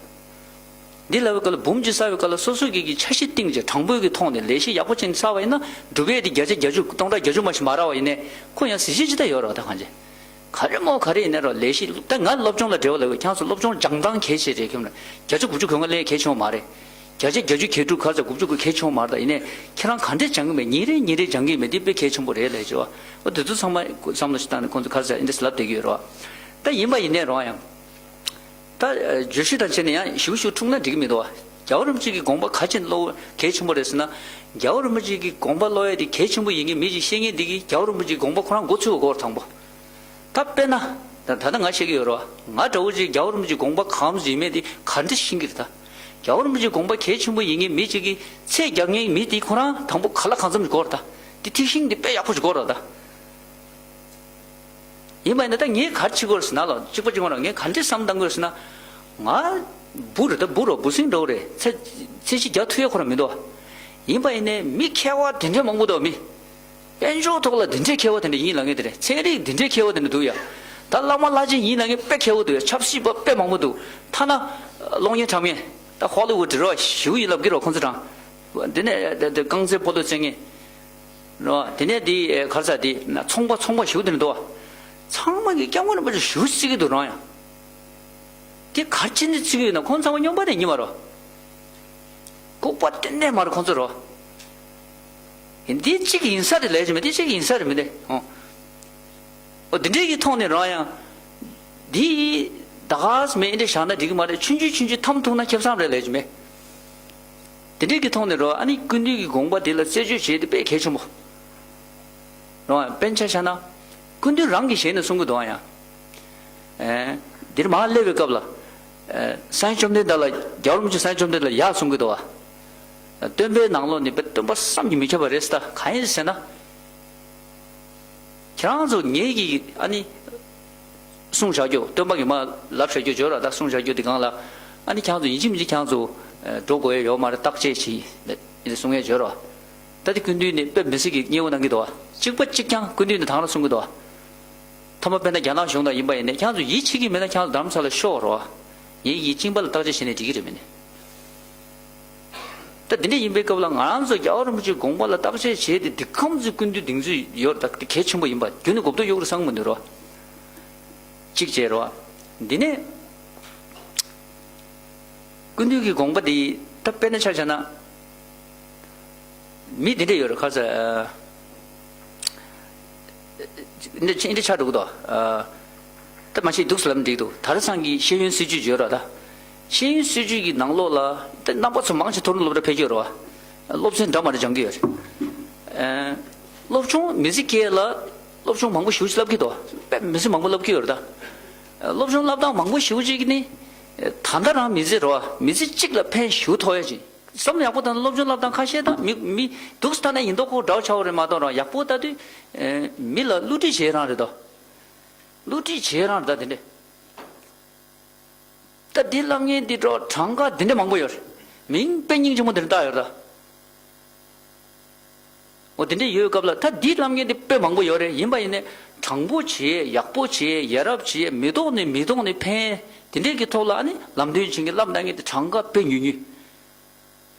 འདི་ལབ་པའི་སྐབས་ལ་འབུམ་གཅིག་བསགས་པའི་སྐབས་ལ་སོ་སོ་གི་གི་འཆར་གཞི་བཏིང་བྱས་དྲང་པོའི་གི་ཐོག་ནས་ལས་གཞི་ཡག་པོ་བྱས་ནས་བསགས་པ་ཡིན་ན། སྒྲུབ་ཡས་དེ་བརྒྱ་ཆ་བརྒྱད་ཅུ་སྟོང་ཕྲག་བརྒྱད་ཅུ་མ་ཞིག་མ་རག་པ་ཡིན་ནའི་ཁོ་ཡང་གཟི་བརྗིད་ཅིག་ད་ཡོད་རོ། ད་གང་བྱས། ག་རེ་མོ་ག་རེ་ཡིན་ནའི་རོ། ལས་གཞི་ད་ང་སློབ་སྦྱོང་ལ་འབྲེལ་བ་ལབ་ཡོད། ཁྱེད་ཚོ་སློབ་སྦྱོང་སྦྱང་སྟངས་གལ་ཆེ་རེད་ཁྱོད་ལ། བརྒྱ་ཆ་དགུ་བཅུ་གོ་ལྔ་ལེན་གལ་ཆེ་བ་མ་རེད། བརྒྱ་ཆ་བརྒྱད་ཅུ་གལ་དྲུག་ག་ཚོད་དགུ་བཅུ་གོ་གལ་ཆེ་བ་མ་རེད། ད་ཡིན་ནའི་ཁྱེད་རང་ག་འདྲས་སྦྱང་གི་མེད། ཉིན་རེ་ཉིན་རེ་སྦྱང་གི་མེད། འདི་དཔེ་གལ་ཆེན་པོ་རེད་ལབ་བྱས་བ། འོ་དེ་ཚོ་ཚང་མ་བསམ་བློ་ཞིག་བཏང་ནས་ཁོང་ཚོ་ག་རེ་ཟ་ཡིན་འདྲས་ལབ་བསྡད་ཀྱི་ཡོད་རོ། ད་ཡིན་པ་ཡིན་ནའི་རོ་ཡང་། ད་བརྗོད་གཞི་དང་བྱས་ནས་ཡང་ཞིབ་ཞིབ་འཁྲུངས་ན་འགྲིག་གི་མི་འདུག་བ། རྒྱལ་བ་རིན་པོ་ཆེ་གི་དགོངས་པ་ག་ཅིག་ཀློག་གལ་ཆེན་པོ་རེད་ཟེར་ན། རྒྱལ་བ་རིན་པོ་ཆེ་གི་དགོངས་པ་ཀློག་ཡ་དེ་གལ་ཆེན་པོ་ཡིན་མཁན་མི་ཅིག་ཤེས་མཁན་འདི་གིས་རྒྱལ་བ་རིན་པོ་ཆེའི་དགོངས་པ་ཁོ་རང་མགོ་ཚོས་པ་དགོས་རེད་དང་པོ། ད་དཔེར་ན། ད་ད་ལྟ་ང་བཤད་ཀྱི་ཡོད་རེད་བ། ང་འདྲ་བོ་ཅིག་རྒྱལ་བ་རིན་པོ་ཆེའི་དགོངས་པ་གང་ཟིག་ཡིན་མིན་དེ་ག་འདྲ་ཤེས་ཀྱི་རེད་ད། རྒྱལ་བ་རིན་པོ་ཆེའི་དགོངས་པ་གལ་ཆེན་པོ་ཡིན་མཁན་མི་ཅིག་གིས་ཚད་རྒྱག་མཁན་མི་དེ་ཁོ་རང་དང་པོ་ག་ལ་གང་འཚམ་ཅིག་དགོས་རེད་ད། དེ་ཐིག་ཤིང་དེ་དཔེ་ཡག་པོ་ཅིག་དགོས་རེད་ད། ཡིན་པ་ཡིན་ན་ད་ངས་ག་རེ་བྱེད་དགོས་རེད་ཟེར་ན་ལ། གཅིག་པ་གཅིག་པ་རང་ངས་ག་འདྲས་བསམ་བཏང་དགོས་རེད་ཟེར་ན། ང་འབུ་རེད་ད། འབུ་རོ། འབུ་སྲིན་འདྲ་བོ་རེད། ཚད་ཚད་གཞི་རྒྱག་ཐུབ་ཡ་ཁོ་རང་མི་འདུག་ཡིན་པ་ཡིན་ནའི་མི་མཁས་པ་དེ་འདྲས་མང་པོ་འདུག་མི། དཔལ་འབྱོར་ཐོག་ལ་དེ་འདྲས་མཁས་པ་དེ་འདྲས་ཡིན་ལབ་མཁན་དེ་རེད། ཚན་རིག་དེ་འདྲས་མཁས་པ་དེ་འདྲས་འདུག་ཡ། ད་བླ་མ་བླ་ཆེན་ཡིན་ལབ་མཁན་དཔེ་མཁས་པོ་འདུག་ཡ། ཆབ་སྲིད་པ་དཔེ་མང་པོ་འདུག་ཐ་ན་གློག་བརྙན་འཁྲབ་མཁན་ད་ཧོ་ལི་ཝུད་རེད་རོ། ཞེ་པོ་ཡིན་ལབ་ཀྱི་རོ་ཁོང་ཚོ་གྲངས། དེ་ནས་དེ་དེ་རྐང་རྩེད་སྤོ་ལོ་རྩེད་མཁན། རོ། དེ་ནས་དེ་ག་རེ་ཟ། དེ་ཚོང་པ་ཚོང་པ་ཞེ་པོ་དེ་འདྲ་འདུག་བ། ཚང་མ་གིས་སྐྱབས་མགོན་རིན་པོ་ཆེ་ཞེ་པོ་བརྩི་གི་འདུག་རང་ཡང་། དེ་ག་རེ་བྱས་ནས་བརྩི་གི་ཡོད་ན། ཁོང་ཚང་མ་སྨྱོན་པ་དེ་ཡིན་པ་རོ། ལྐུགས་པ་གཏན་ནས་མ་རེད་ཁོང་ཚོ་རོ། འདི་གཅིག་ཡིན་ས་རེད་ལབ་ཀྱི་མེད། འདི་གཅིག་ཡིན་ས་རེད་མི་འདི། ཨོ། ཨོ་འདི་འདྲའི་གི་ཐོག་ནས་རང་ཡང་། འདི་ད་ག་སེ་མེད་འདི་འདྲ་བཞག་ན་འགྲིག་གི་མ་རེད། ཆུང་ཆུང་ཆུང་ཆུང་འཐམ་ཐུབ་ན་ཁེ་བཟང་རེད་ལབ་ཀྱི་མེད། དེ་འདྲའི་གི་ཐོག་ནས་རོ། ཨ་ནི་སྐུ་མདུན་གྱི་དགོངས་པ་དེ་ལ་རྩད་གཅོད་བྱེད་དེ་དཔེ་གལ་ཆེན་པོ། རོ། དཔེར་ན་ཆ་བཞག་ན། སྐུ་མདུན་རང་གི་ཞལ་ནས་གསུང་གི་འདུག་ཨ་ཡང་། ཨེ། འདིར་མར་སླེབས་པའི་སྐབས་ལ། ཨེ། སངས་རྒྱས་བཅོམ་ལྡན་འདས་ལ། རྒྱལ་བ་རིན་པོ་ཆེ་སངས་རྒྱས་བཅོམ་ལྡན་འདས་ལ་ཡར་གསུང་གི་འདུག་ཨ། སྟོན་པའི་ནང་ལོགས་ནས་དཔེ་སྟོན་པ་བསམ་གྱིས་མི་ཁྱབ་པ་རེད་ཟེར་ད། གང་ཡིན་ཟེར་ན། ཁྱེད་རང་ཚོ་ངེད་ཀྱི་ཨ་ནི། གསུང་བྱ་རྒྱུ། སྟོན་པ་གིས་མར་ལབ་བྱ་རྒྱུ་བརྗོད་ར། ད་གསུང་བྱ་རྒྱུ་དེ་སྒང་ལ། ཨ་ནི་ཁྱེད་རང་ཚོ་ཡིན་གཅིག་མིན་གཅིག་ཁྱེད་རང་ཚོ། ཨེ། འགྲོ་དགོས་ཡ་ཡོད་མ་རེད། བརྟག་དཔྱད་བྱེད་ཡིན་ཟེར་གསུང་ཡ་བརྗོད་ར། ད་དེ་སྐུ་མདུན་ནས་དཔེ་མི་སྲིད་ཀྱི་མཉེས་པོ་གནང་གི་འདུག་བ། གཅིག་པ་གཅིག་རྐྱང་སྐུ་མདུན་ནས་དང་ར་གསུང་གི་འདུག་བ། ཐ་མ་དཔེར་ན་རྒྱ་ནག་གཞུང་དང་ཡིན་པ་ཡིན་ནའི་ཁྱེད་ཚོ་ཡིད་ཆེས་ཀྱི་མེད་ན་ཁྱེད་ཚོ་རྡ་རམ་ས་ལ་ཤོག་རོགས། ངེད་ཀྱིས་གཅིན་པ་ལ་བརྟག་དཔྱད་བྱས་ནས་འགྲིག་གི་རེད་མིན་ནས། ད་འདི་འདྲ་ཡིན་པའི་སྐབས་ལ་ང་རང་ཚོ་རྒྱལ་བ་རིན་པོ་ཆེའི་དགོངས་པ་ལ་བརྟག་དཔྱད་བྱས་ཏེ་འདི་གམ་ཚོད་སྐུ་མདུན་གདེང་ཚོད་ཡོད་ད་དེ་གལ་ཆེན་པོ་ཡིན་པ་རྒྱུན་ནས་གོ་བརྡ་གཡོག་རེ་བསམ་གི་མི་འདུག་རོགས། གཅིག་བྱས་རོགས། འདི་ནས། སྐུ་མདུན་གྱི་དགོངས་པ་འདི་ད་དཔེར་ན་ཆ་བཞག་ན། མི་དེ་འདྲ་ཡོད་རེད་ཁ་ཚ། འདི་འདྲ་ཆགས་འགྲོ་གི་འདུག་ད་མ་ཤེས་འདུག་ཟེར་ལབ་འགྲིག་འདུག་ད་རེས་ཚང་གི་ཤེས་ཡོན་སྲིད་ཇུས་ཡོད་ར་ད། ཤེས་ཡོན་སྲིད་ཇུས་ཀྱི་ནང་ལོགས་ལ་ད་རྣམ་པ་ཚོ་མང་ཆེ་མཐོ་རིམ་སློབ་གྲྭ་ཕེབས་ཀྱི་ཡོད་རེད་བ། སློབ་ཚན་འདྲ་མ་འདྲ་སྦྱང་གི་ཡོད་རེད། སློབ་ཆུང་མི་ཚེ་སྐྱེལ་ལ་སློབ་ཆུང་མང་པོ་ཞེ་པོ་ཅིག་བསླབ་ཀྱི་འདུག་དཔེ་མི་ཚེ་མང་པོ་བསླབ་ཀྱི་ཡོད་རེད་ད། སློབ་ཆུང་བསླབ་སྟངས་མང་པོ་ཞེ་པོ་ཅིག་ནི། ད་ལྟ་རང་མི་ཚེ་རེད་བ་མི་ཚེ་གཅིག་ལ་ཕན་ཞེ་པོ་ཐོགས་ཡ་ཅིག་བསམ་བློ་ཡག་པོ་བཏང་ན་སློབ་སྦྱོང་བསླབ་སྟངས་ཁ་ཤས་དང་མི་མི་སྡུག་ས་ལྟ་ན་ཡིན་མདོག་ཁོག་འདྲ་བོ་ཆགས་པ་རེད་མ་གཏོགས་རང་ཡག་པོ་ལྟ་དུས། མི་ལ་བསླུ་བྲིད་བྱེད་རང་རེད་དོ། བསླུ་བྲིད་བྱེད་རང་རེད་ད་དེ་འདྲས། ད་འདི་བསླབ་མཁན་འདི་འགྲོ་གྲངས་ཀ་འདི་འདྲས་མང་པོ་ཡོད་རེད། མིང་དཔེ་སྙིང་རྗེ་མོ་འདི་འདྲས་བཏགས་ཡོད་རེད་ད། འོ་དེ་འདྲས་ཡོད་སྐབས་ལ་ད་འདི་བསླབ་མཁན་འདི་དཔེ་མང་པོ་ཡོད་རེད་ཡིན་པ་ཡིན་ནའི་དྲང་པོ་བྱེད་ཡག་པོ་བྱེད་ཡ་རབས་བྱེད་མི་ཐོག་ནས་མི་ཐོག་ནས་ཕན་དེ་འདྲས་ཀྱི་ཐོག་ལ་ཨ་ནི་ལམ་སྟོན་བྱེད་མཁན་བསླབ་གནང་མཁན་འདི་གྲངས་ཀ་དཔེ་ཉུང་ཉུང་།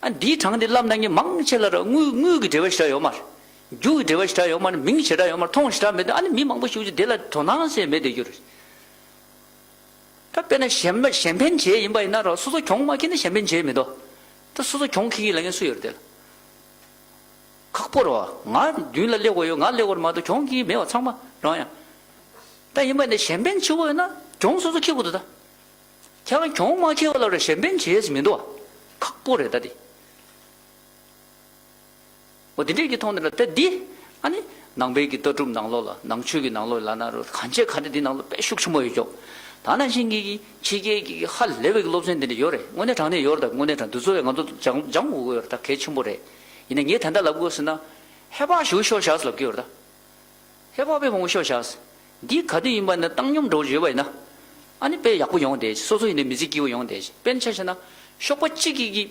ཨ་འདིའི་གྲངས་འདི་བསླབ་གནང་མཁན་མང་ཆེ་ལ་ར་དངུལ་དངུལ་གྱི་འབྲེལ་བ་ཞེ་དྲག་ཡོད་མ་རེད། རྒྱུ་གི་འབྲེལ་བ་ཞེ་དྲག་ཡོད་མ་རེད་མིང་ཞེ་དྲག་ཡོད་མ་རེད་མཐོང་ཞེ་དྲག་མེད་དུས་ཨ་ནི་མི་མང་པོ་ཞིག་ཅིག་དེ་ལ་དོ་སྣང་ཟེར་མེད་དེ་རྒྱུ་རེད། ད་དཔེར་ན་གཞན་པ་གཞན་ཕན་བྱེད་ཡིན་པ་ཡིན་ན་ར་སོ་སོ་གྱོང་མ་ཁེལ་ན་གཞན་ཕན་བྱེད་མི་འདུག་ད་སོ་སོ་གྱོང་ཁེལ་གྱི་ལབ་མཁན་སུ་ཡོད་རེད་དེ་ལ། ཁག་པོ་རེད་བ། ང་མདུན་ལ་སླེབས་དགོས་ཡོད་ང་སླེབས་དགོས་རེད་མ་གཏོགས་གྱོང་ཁེལ་གྱི་མེད་བ་ཚང་མ་རང་ཡང་། ད་ཡིན་པ་ཡིན་ན་གཞན་ཕན་བྱེད་དགོས་ཡོད་ན་གྱོང་སོ་སོ་ཁེལ་དགོས་འདུག་ད། ཁྱེད་རང་གྱོང་མ་ཁེལ་བ་ལ་ར་གཞན་ཕན་བྱེད་ཡས་མི་འདུག་བ། ཁག་པོ་རེད་ད་དེ། འོ་དེ་འདྲས་ཀྱི་ཐོག་ནས་ལ་ད་འདི་ཨ་ནི་ནང་པའི་གི་ལྟ་གྲུབ་ནང་ལོགས་ལ་ནང་ཆོས་ཀྱི་ནང་ལོགས་ལ་ན་རུ་གང་བྱས་ག་འདྲ་འདི་ནང་ལོགས་དཔེ་ཤུགས་ཆེན་པོ་ཡོད་ཀྱོག་ད་ནང་བཞིན་གྱི་གི་ཕྱི་རྒྱལ་གྱི་གི་ཧ་ལས་པའི་གི་སློབ་ཚན་འདི་འདྲ་ཡོད་རེད་དངོས་གནས་དྲང་གནས་ཡོད་རེད་ད་དངོས་གནས་དྲང་འདི་ཚོ་བས་ང་ཚོ་སྦྱང་སྦྱང་དགོས་ཀྱི་ཡོད་རེད་ད་གལ་ཆེན་པོ་རེད། ཡིན་ན་ངས་ད་ལྟ་ལབ་དགོས་ཟེར་ན་ཧེ་བག་ཞུ་ཤོག་བཞག་ཟེར་ལབ་ཀྱི་ཡོད་རེད་ད། ཧེ་བག་དཔེ་མང་པོ་ཤོར་བཞག་འདི་ག་དུས་ཡིན་པ་ན་བཏང་སྙོམས་འགྲོ་བརྗོད་པ་ཡིན་ན། ཨ་ནི་དཔེ་ཡག་པོ་ཡོང་བསྡད་སོ་སོ་ཡིན་ནའི་མི་ཚེ་སྐྱིད་པོ་ཡོང་བསྡད་དཔེར་ན་ཆ་བཞག་ན་ཤོག་པ་གཅིག་གིས་ཀྱི་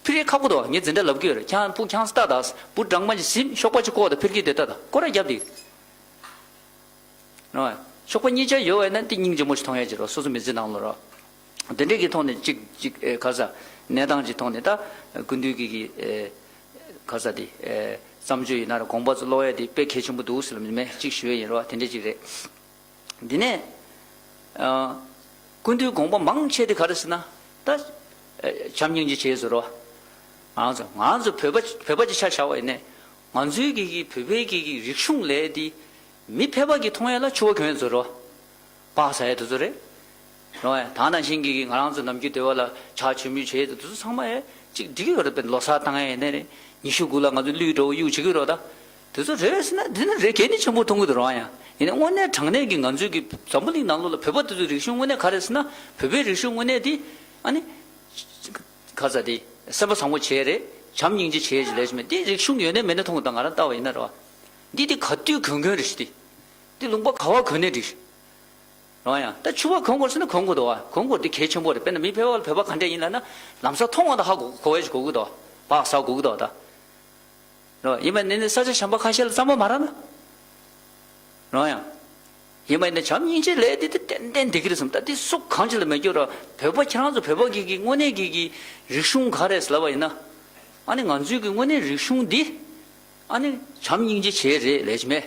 ཕི་རེ་ཁག་པོ་འདུག་ངས་འཛིན་གྲྭ་ལབ་ཀྱི་ཡོད་རེད་ཁྱང་ཕུག་ཁྱང་སྟ་དང་བུ་སྦྲང་མ་ཅིག་ཟིན་ཤོག་པ་ཅིག་བཀོག་དང་ཕིར་གྱིས་དེ་ལྟ་དང་སྐོར་ར་རྒྱབ་དེ། རེད་བ། ཤོག་པ་གཉིས་ཆ་ཡོད་བས་ན་དེ་སྙིང་རྗེ་མོ་ཞིག་མཐོང་ཡ་ཅིག་རེད་སོ་སོ་མི་ཚེ་ནང་ལ་རེད་བ། དེ་འདྲས་ཀྱི་ཐོག་ནས་གཅིག་གཅིག་ཨེ་ག་ས་གནས་སྟངས་ཅིག་ཐོག་ནས་ད་སྐུ་མདུན་གྱི་གི་ཨེ། ག་ས་དེ། བརྩམས་ཆོས་ཡིན་ན་ར་དགོངས་པ་ཚོ་ཀློག་ཡ་དེ་དཔེ་གལ་ཆེན་པོ་འདུག་ཟེར་ལ་མི་མེད་གཅིག་ཞུ་ཡ་ཡིན་རོ་དེ་འདྲ་གཅིག་རེད། འདི་ནས། སྐུ་མདུན་དགོངས་པ་མང་ཆེ་དེ་ག་རེ་ཟེར་ན། ད། བྱམས་སྙིང་རྗེ་བྱེད་ཟེར་རོ། ང་ཚོ་ང་ཚོ་བོད་པ་བོད་པ་ཅིག་ཆ་བཞག་པ་ཡིན་ནས། ང་ཚོའི་གི་གི་བོད་པའི་གི་གི་རིག་གཞུང་ལས་དེ། མི་ཕལ་པ་གི་མཐོང་ཡ་ལ་ཕྱུ་པ་གྱོན་ཡ་ཟེར་རོ། སྤགས་ཟ་ཡ་དེ་ཚོ་རེད། རེད་བ། ད་ནང་བཞིན་གྱི་ང་རང་ཚོ་ནམ་རྒྱུན་སྡེ་བ་ལ་ཇ་མཆོད་མེ་བྱེད་དེ་ཚོ་ཚང་མ་ཡ་གཅིག་འགྲིག་གི་ཡོད་རེད་པས་ལོ་གསར་བཏང་ཡ་ཡིན་ནའི་རེད། ཉི་ཤུ་དགུ་ལ་ང་ཚོ་གླུད་འགྲོ་གཡུག་བྱེད་ཀྱི་རོགས་ད། དེ་ཚོ་རེད་ཟེར་ན་འདི་ནི་རེད་གལ་ནི་ཆེན་པོ་མཐོང་གི་འདུག་རང་ཡང་ཡིན་ནའི་དངོས་གནས་དྲང་གནས་ཀྱི་ང་ཚོའི་གི་འཛམ་བུ་གླིང་ནང་ལོགས་ལ་བོད་པ་དེ་ཚོའི་རིག་གཞུང་དངོས་གནས་ག་རེད་ཟེར་ན་བོད་པའི་རིག་གཞུང་དངོས་གནས་དེ་ཨ་ནི། ག་ཚ་དེ་སེམས་པ་བཟང་པོ་བྱས་རེད་བྱམས་སྙིང་རྗེ་བྱས་ཅིག་ལས་ཞིག་མེད་དེ་རིག་གཞུང་ཡོད་ནའི་མེད་ནའི་མཐོང་གི་འདུག་ང་རང་ལྟ་བ་ཡིན་ན་རེད་བ། འདི་དེ་ག་དུས་གོན་གོན་རེད་ཤི་དེ། འདི་ལུང་པ་ག་བ་གོན་ནའི་འགྲིག་རང་ཡང་ད་ཕྱུ་པ་གོན་དགོས་ཟེར་ན་གོན་དགོས་འདུག་བ་གོན་དགོས་འདི་གལ་ཆེན་པོ་རེད་དཔེར་ན་མི་ཕལ་པ་ལ་བོད་པ་ག་འདྲས་ཡིན་ལབ་ན་ལམ་སང་མཐོང་བ་དང་ཧ་གོ་གོ་བས་ཞིག་གོ་གི་འདུག་བག་ཟ་གོ་གི་འདུག་ད། རོ་ཡིན་པ་ནི་ནི་ས་ཆ་གཞན་པ་ཁ་ཤས་ལ་རྩམ་པ་མ་རག་ན། རང་ཡང་། ཡིན་པ་ཡིན་ན་བྱམས་སྙིང་རྗེ་ལས་འདི་དེ་ཏན་ཏན་འདི་གི་རེད་བསམ་ད་འདི་སུ་གང་ཅི་ལ་མེད་རྒྱུ་ར་བོད་པ་ཁྱེད་རང་ཚོ་བོད་པ་གི་གི་དངོས་གནས་གི་གི་རིག་གཞུང་ག་རེད་ཟེར་ལབ་པ་ཡིན་ན། ཨ་ནི་ང་ཚོའི་གི་དངོས་གནས་རིག་གཞུང་འདི། ཨ་ནི་བྱམས་སྙིང་རྗེ་བྱེད་རེད་ལས་ཅི་མེད།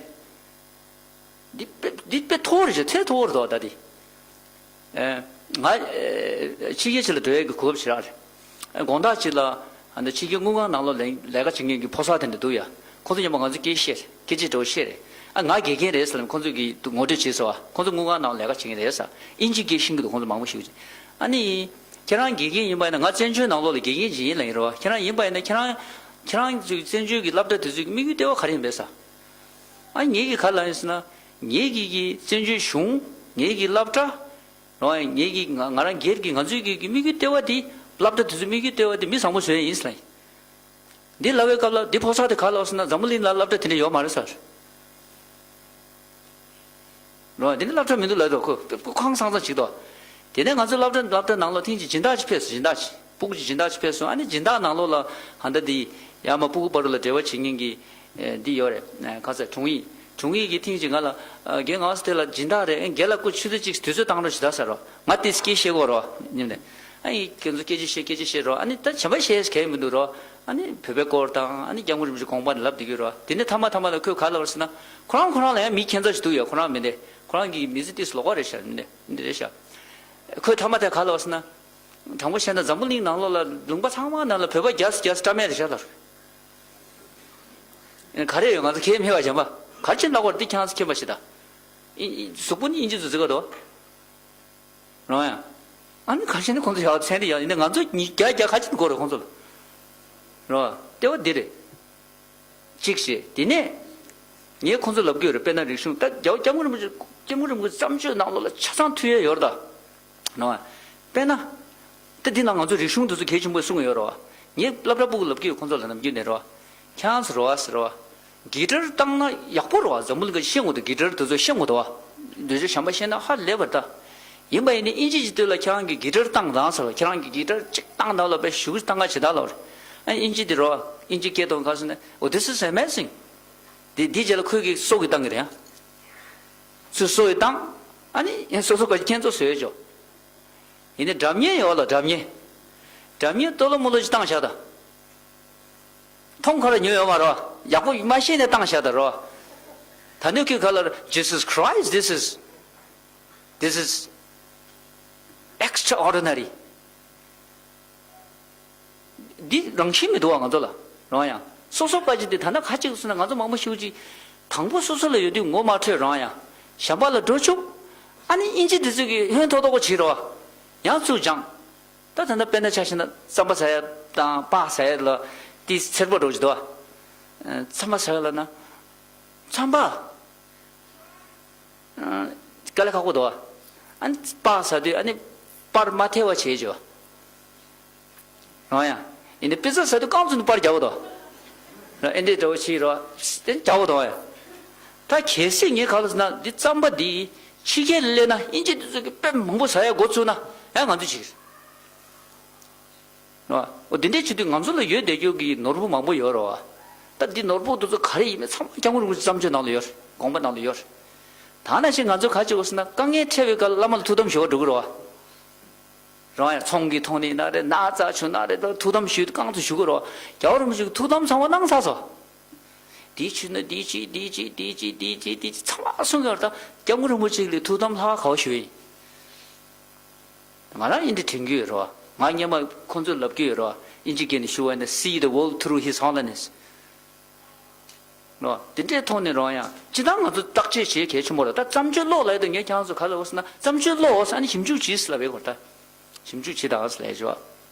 འདི་དཔེ་འདི་དཔེ་མཐོ་བོ་རེད་ཤག་ཚད་མཐོ་བོ་རེད་དོ་ད་འདི། ཨེ། ང་ཨེ་ཕྱི་རྒྱལ་ཅིག་ལ་འགྲོ་ཡས་ཀྱི་གོ་སྐབས་ཞིག་རག་རེད། ཨེ་དགོང་དག་ཅིག་ལ་ཨ་ནི་ཕྱི་རྒྱལ་དངུལ་ཁང་ནང་ལོགས་ལས་ལས་ཀ་བྱེད་མཁན་གྱི་ཕོ་གསར་དེ་འདྲ་འདུག་ཡ། ཁོང་ཚོ་མཉམ་པོ་ང་ཚོ་སྐད་བཤད་རེད་སྐད་ཆ་འདྲ་བོ་བཤད་རེད། ཨ་ང་དགེ་རྒན་རེད་ཟེར་ལབ་ཁོང་ཚོ་གིས་ངོ་སྤྲོད་བྱས་སོང་བ་ཁོང་ཚོ་དངུལ་ཁང་ནང་ལས་ཀ་བྱེད་མཁན་རེད་ཟེར། ཨིན་ཇི་སྐད་ཤེས་ཀྱི་འདུག་ཁོང་ཚོ་མང་པོ་ཞིག་ཨ་ནི། ཁྱེད་རང་དགེ་རྒན་ཡིན་པ་ཡིན་ན་ང་བཙན་བྱོལ་ནང་ལོགས་ལ་དགེ་རྒན་ཅིག་ཡིན་ལབ་ཡིན་རོ་ཁྱེད་རང་ཡིན་པ་ཡིན་ན་ཁྱེད་རང་ཁྱེད་རང་ཚོའི་བཙན་བྱོལ་གྱི་སློབ་གྲྭ་དེ་ཚོའི་དམིགས་ཡུལ་ལྟེ་བ་ག་རེ་ཡིན་པས་ཟེར། ཨ་ངེད་ཀྱིས་ག་ལབ་ཡིན་ཟེར་ན། ངེད་ཀྱི་གི་བཙན་བྱོལ་གཞུང་། ངེད་ཀྱི་སློབ་གྲྭ། རང་ཡང་ངེད་ཀྱི་ང་ང་རང་སྒེར་གྱི་ང་ཚོའི་གི་གི་དམིགས་ཡུལ་ལྟེ་བ་འདི། སློབ་གྲྭ་དེ་ཚོའི་དམིགས་ཡུལ་ལྟེ་བ་འདི་མི་བཟང་པོ་བཟོ་ཡ་ཡིན་ཟེར་ལབ་ཡིན། འདི་ལབ་པའི་སྐབས་ལ་འདི་ཕོ་གསར་དེ་ག་ལབ་ཟེར་ན་འཛམ་བུ་གླིང་ལ་སློབ་གྲྭ་དེ་འདྲ་ཡོད་མ་རེད་ཟེར། རོ། དེ་ནི་སློབ་གྲྭ་མི་འདུག་ལབ་དོ་ཁོ་ཁོ་ཁང་སང་སང་ཅིག་དོ། དེ་ནས་ང་ཚོ་སློབ་གྲྭ་སློབ་གྲྭ་ནང་ལ་ཐེངས་གཅིག་སྦྱིན་བདག་ཅིག་ཕེབས་སོང་སྦྱིན་བདག་ཅིག་སྤུ་གུ་ཅིག་སྦྱིན་བདག་ཅིག་ཕེབས་སོང་ཨ་ནི་སྦྱིན་བདག་ནང་ལོགས་ལ་ཧ་ད་དེ་ཡ་མ་སྤུ་གུ་བར་ལ་འབྲེལ་བ་བྱེད་མཁན་གྱི་འདི་ཡོད་རེད་ག་ཚ་དྲུང་ཡིག་དྲུང་ཡིག་གིས་ཐེངས་གཅིག་ང་ལ་རྒན་ང་ཚོ་དེ་ལ་སྦྱིན་བདག་རེད་རྒན་ལ་སྐུ་ཆུ་ཚོད་གཅིག་དུས་ཚོད་བཏང་རོགས་ཞུ་ད་ཟེར་རོ་ང་དེ་སྐད་བཤད་དགོས་རོ་ཉིན་ནས་ཨ་ཡི་ཁྱེད་ཚོ་སྐད་ཆ་བཤད་སྐད་ཆ་བཤད་རོ་ཨ་ནི་ད་བྱམས་པ་བཤད་གལ་མི་འདུག་རོ། ཨ་ནི་བོད་པའི་སྐོར་དང་ཨ་ནི་སྐྱབས་མགོན་རིན་པོ་ཆེ་དགོངས་པ་ནས་ལབ་བསྡད་ཀྱི་རོ། དེ་ནས་མཐའ་མ་མཐའ་མ་ལ་ཁོས་ག་ལབ་པ་རེད་ཟེར་ན། ཁོ་རང་ཁོ་རང་ལ་ཡང་མི་ཁྱད་མཚར་ཞིག་འདུག་ཡ། ཁོ་རང་མི་འདི་ཁོ་རང་གི་མི་ཚེ་ཏིས་ལོག་པ་རེད་ཤག་མི་འདི་མི་འདི་རེད་ཤག་ཁོས་མཐའ་མ་དེ་ག་ལབ་པ་ཟེར་ན། དྲང་པོ་བཤད་ན་འཛམ་བུ་གླིང་ནང་ལོགས་ལ་ལུང་པ་ཚང་མ་ནང་ལ་བོད་པ་རྒྱ་རྒྱ་སི་ཀྲ་མེད་རེད་ཤག་ལབ། ག་རེ་ཡོད། ང་ཚོ་ཁས་མི་བ་གཞན་པ་ག་རེ་བྱེད་ལབ་པར་འདི་ཁྱེད་རང་ཚོ་མཁྱེན་པ་ཞིག་ད། གཟུགས་པོ་ནི་ཨིན་ཇི་ཚོ་ཟེར་ག་འདུག་རང་ཡང་། ཨ་ནི་ག་རེ་བྱས་ནས་ཁོང་ཚོ་ཡག་ཚན་རིག་ཡག་ཡིན་ན་ང་ཚོ་ཉིས་བརྒྱ་བརྒྱ་ག་རེ་བྱེད་དགོས་རེད་ཁོང་ཚོ་ལ། རང་ལྟེ་བ་འདི་རེད། གཅིག་བྱས་དེ་ནས། ངས་ཁོང་ཚོ་ལབ་ཀྱི་ཡོད་རེད། དཔེར་ན་རིག་གཞུང་ད་རྒྱལ་བ་སྐྱབས་མགོན་རིན་པོ་ཆེ་སྐྱབས་མགོན་རིན་པོ་ཆེ་བརྩམས་ཆོས་ནང་ལོགས་ལ་ཆ་ཚང་མཐུན་ཡས་ཡོད་རེད་ད། རང་དཔེར་ན། ད་འདི་ནང་ང་ཚོ་རིག་གཞུང་འདི་ཚོ་གལ་ཆེན་པོ་གསུང་གི་ཡོད་རེད་བ། ངས་སློབ་གྲྭ་ཕྲུ་གུ་ལབ་ཀྱི་ཡོད་ཁོང་ཚོ་ལ་ནམ་རྒྱུན་ནས་རེད་བ། ཁྱེད་རང་ཚོ་རེད་བ་ཟེར་བ། གི་ཊར་བཏང་ན་ཡག་པོ་རེད་བ། འཛམ་བུ་གླིང་ག་ཤེས་དགོས་འདུག་གི་ཊར་དེ་ཚོ་ཤེས་དགོས་འདུག་བ། འདོད་ཆགས་གཞན་པ་ཤེས་ན་ཧ་ལས་པ་རེད་ད། ཡིན་པ་ཡིན་ནའི་ཨིན་ཇི་གི་དུས་ལ་ཁྱེད་རང་གི་གི་ཊར་བཏང་དང་ཟེར་བ། ཁྱེད་རང་གི་གི་ཊར་གཅིག་བཏང་དང་ལ་དཔེ་ཞུ་བཏང་ག་བྱེད་ད་ལ་བ། ཨ་ཨིན་ཇི་དེ་རེད་བ། ཨིན་ཇི་སྐད་དང་ག་ཟེར་ན། Oh, this is amazing. དེ་དེའི་རྗེས་ལ་ཁོས་ཀྱི་སོ་གི་བཏང་གི་རེད་ཡ། ཚུར་སོ་ཡི་བཏང་། ཨ་ནི་སོ་སོ་ག་ཁྱེད་ཚོ་བཟོས་ཆོག་ཡིན་ནའི་སྒྲ་སྙན་ཡོད་ལ་སྒྲ་སྙན། སྒྲ་སྙན་ཏོ་ལོ་མོ་ལོ་ཅིག་བཏང་བཞག་ད། མཐོང་ཁ་ལ་ཉོས་ཡོད་མ་རེད་བ། ཡག་པོ་མ་ཤེས་ནས་བཏང་བཞག་ད་རོ། ད་ནུ་ཁྱོད་ཁ་ལ་Jesus Christ, this is, this is extraordinary. འདི་རང་བཞིན་མི་འདུག་བ་ང་ཚོ་ལ། རང་ཡང་སོ་སོ་པ་ཅིག་དེ་ད་ནི་ཁ་ཅིག་སོང་ན་ང་ཚོ་མང་པོ་ཞིག་ཅིག་དང་པོ་སོ་སོ་ལ་ཡོད་དུས་ངོ་མ་འཕྲོད། རང་ཡང་གཞན་པ་ལ་འགྲོ་ཆོག་ཨ་ནི་ཨིན་ཇི་དེ་ཚོས་ཀྱི་ཧོན་ཐོག་ཐོག་གོ་བྱེད་རོགས། ཡང་ཚུར་སྦྱངས། ད་ད་ལྟ་དཔེར་ན་ཆ་བཞག་ན་རྩམ་པ་ཟ་ཡ་དང་སྤགས་ཟ་ཡ་ལ་དེ་འཚེར་པོ་འགྲོ་གི་འདུག་བ། རྩམ་པ་ཟ་ཡ་ལ་ན། རྩམ་པ། དཀའ་ལས་ཁག་པོ་འདུག་བ། ཨ་ནི་སྤགས་ཟ་དུས་ཨ་ནི་པར་མ་ཐེ་བ་བྱེད་ཆོག་རང་ཡང་། ཡིན་ནའི་པི་ཙ་ཟ་དུས་རྐང་བཙུགས་ནས་པར་རྒྱག་གི་འདུག་རང་ཨེ་འདྲས་འདྲ་བོ་ཞིག་རོ། དེ་རྒྱག་གི་འདུག་ཡ། ད་གལ་སྲིད་ངས་ག་ལ་ཟེར་ན་འདི་རྩམ་པ་འདི་ཕྱི་རྒྱལ་ལ་སླེབས་ན་ཨིན་ཇི་དེ་ཚོ་གི་དཔེ་མང་པོ་ཟ་ཡ་འགོ་ཚུགས་ན་ཡང་ང་ཚོ་བྱེད་ཀྱི་རེད། རོ། འོ་དེ་འདྲས་བྱེད་དུས་ང་ཚོ་ལ་ཡོད་བསྡད་རྒྱུ་གི་ནོར་བུ་མང་པོ་ཡོད་རོ། ད་འདི་ནོར་བུ་དེ་ཚོ་ག་རེ་ཡིན་མིན་ཚང་མ་སྐྱབས་མགོན་རིན་པོ་ཆེ་བརྩམས་ཆོས་ནང་ལ་ཡོད་རེད། དགོངས་པ་ནང་ལ་ཡོད་རེད། ད་ནང་བཞིན་ང་ཚོ་ག་བྱེད་དགོས་ཟེར་ན་དཀའ་ངལ་འཕྲད་པའི་སྐབས་ལ་བླ་མ་ལ་ཐུགས་དམ་ཞུ་བར་འགྲོ་གི་རོ། རང་ཡང་ཚོང་གི་ཐོག་ནས་ཡིན་ན་རེད། ན་ཚ་བྱུང་ན་རེད། ད་ཐུགས་དམ་ཞུས་རྐང་ཚོ་ཞུ་གི་རོ། རྒྱལ་བ་རིན་པོ་ཆེ་གི་ཐུགས་དམ་ཚང་མ་གནང་ཚར་སོང་། དེའི་ཕྱིར་ན་འདི་བྱེད་འདི་བྱེད་འདི་བྱེད་འདི་བྱེད་འདི་བྱེད་ཚང་མ་གསུང་གི་ཡོད་རེད། ད་སྐྱབས་མགོན་རིན་པོ་ཆེ་ལས་ཐུགས་དམ་ལྷག་ག་བ་ཞུ་ཡིན། ང་རང་ཨིན་ཇི་དྲན་གྱི་ཡོད་རེད་བ། ང་སྔོན་མ་ཁོང་ཚོས་ལབ་ཀྱི་ཡོད་རེད་བ། ཨིན་ཇི་སྐད་ནས་ཞུ་བ་ཡིན་ན། See the world through His Holiness. རོ། དེ་འདྲའི་ཐོག་ནས་རང་ཡང་སྤྱི་བཏང་ང་ཚོ་བརྟག་དཔྱད་བྱེད་གལ་ཆེན་པོ་རེད། ད་བརྩམས་ཆོས་ཀློག་ལབ་ཡ་དང་ངས་ཁྱེད་རང་ཚོ་ག་ལབ་ཟེར་ན་བརྩམས་ཆོས་ཀློག་ཟེར་ཨ་ནི་ཞིབ་འཇུག་བྱེད་ཟེར་ལབ་ཡ་གོ། ད་ཞིབ་འཇུག་བྱེད་དང་ཟེར་ལབ་ཡ་ཅིག་བ།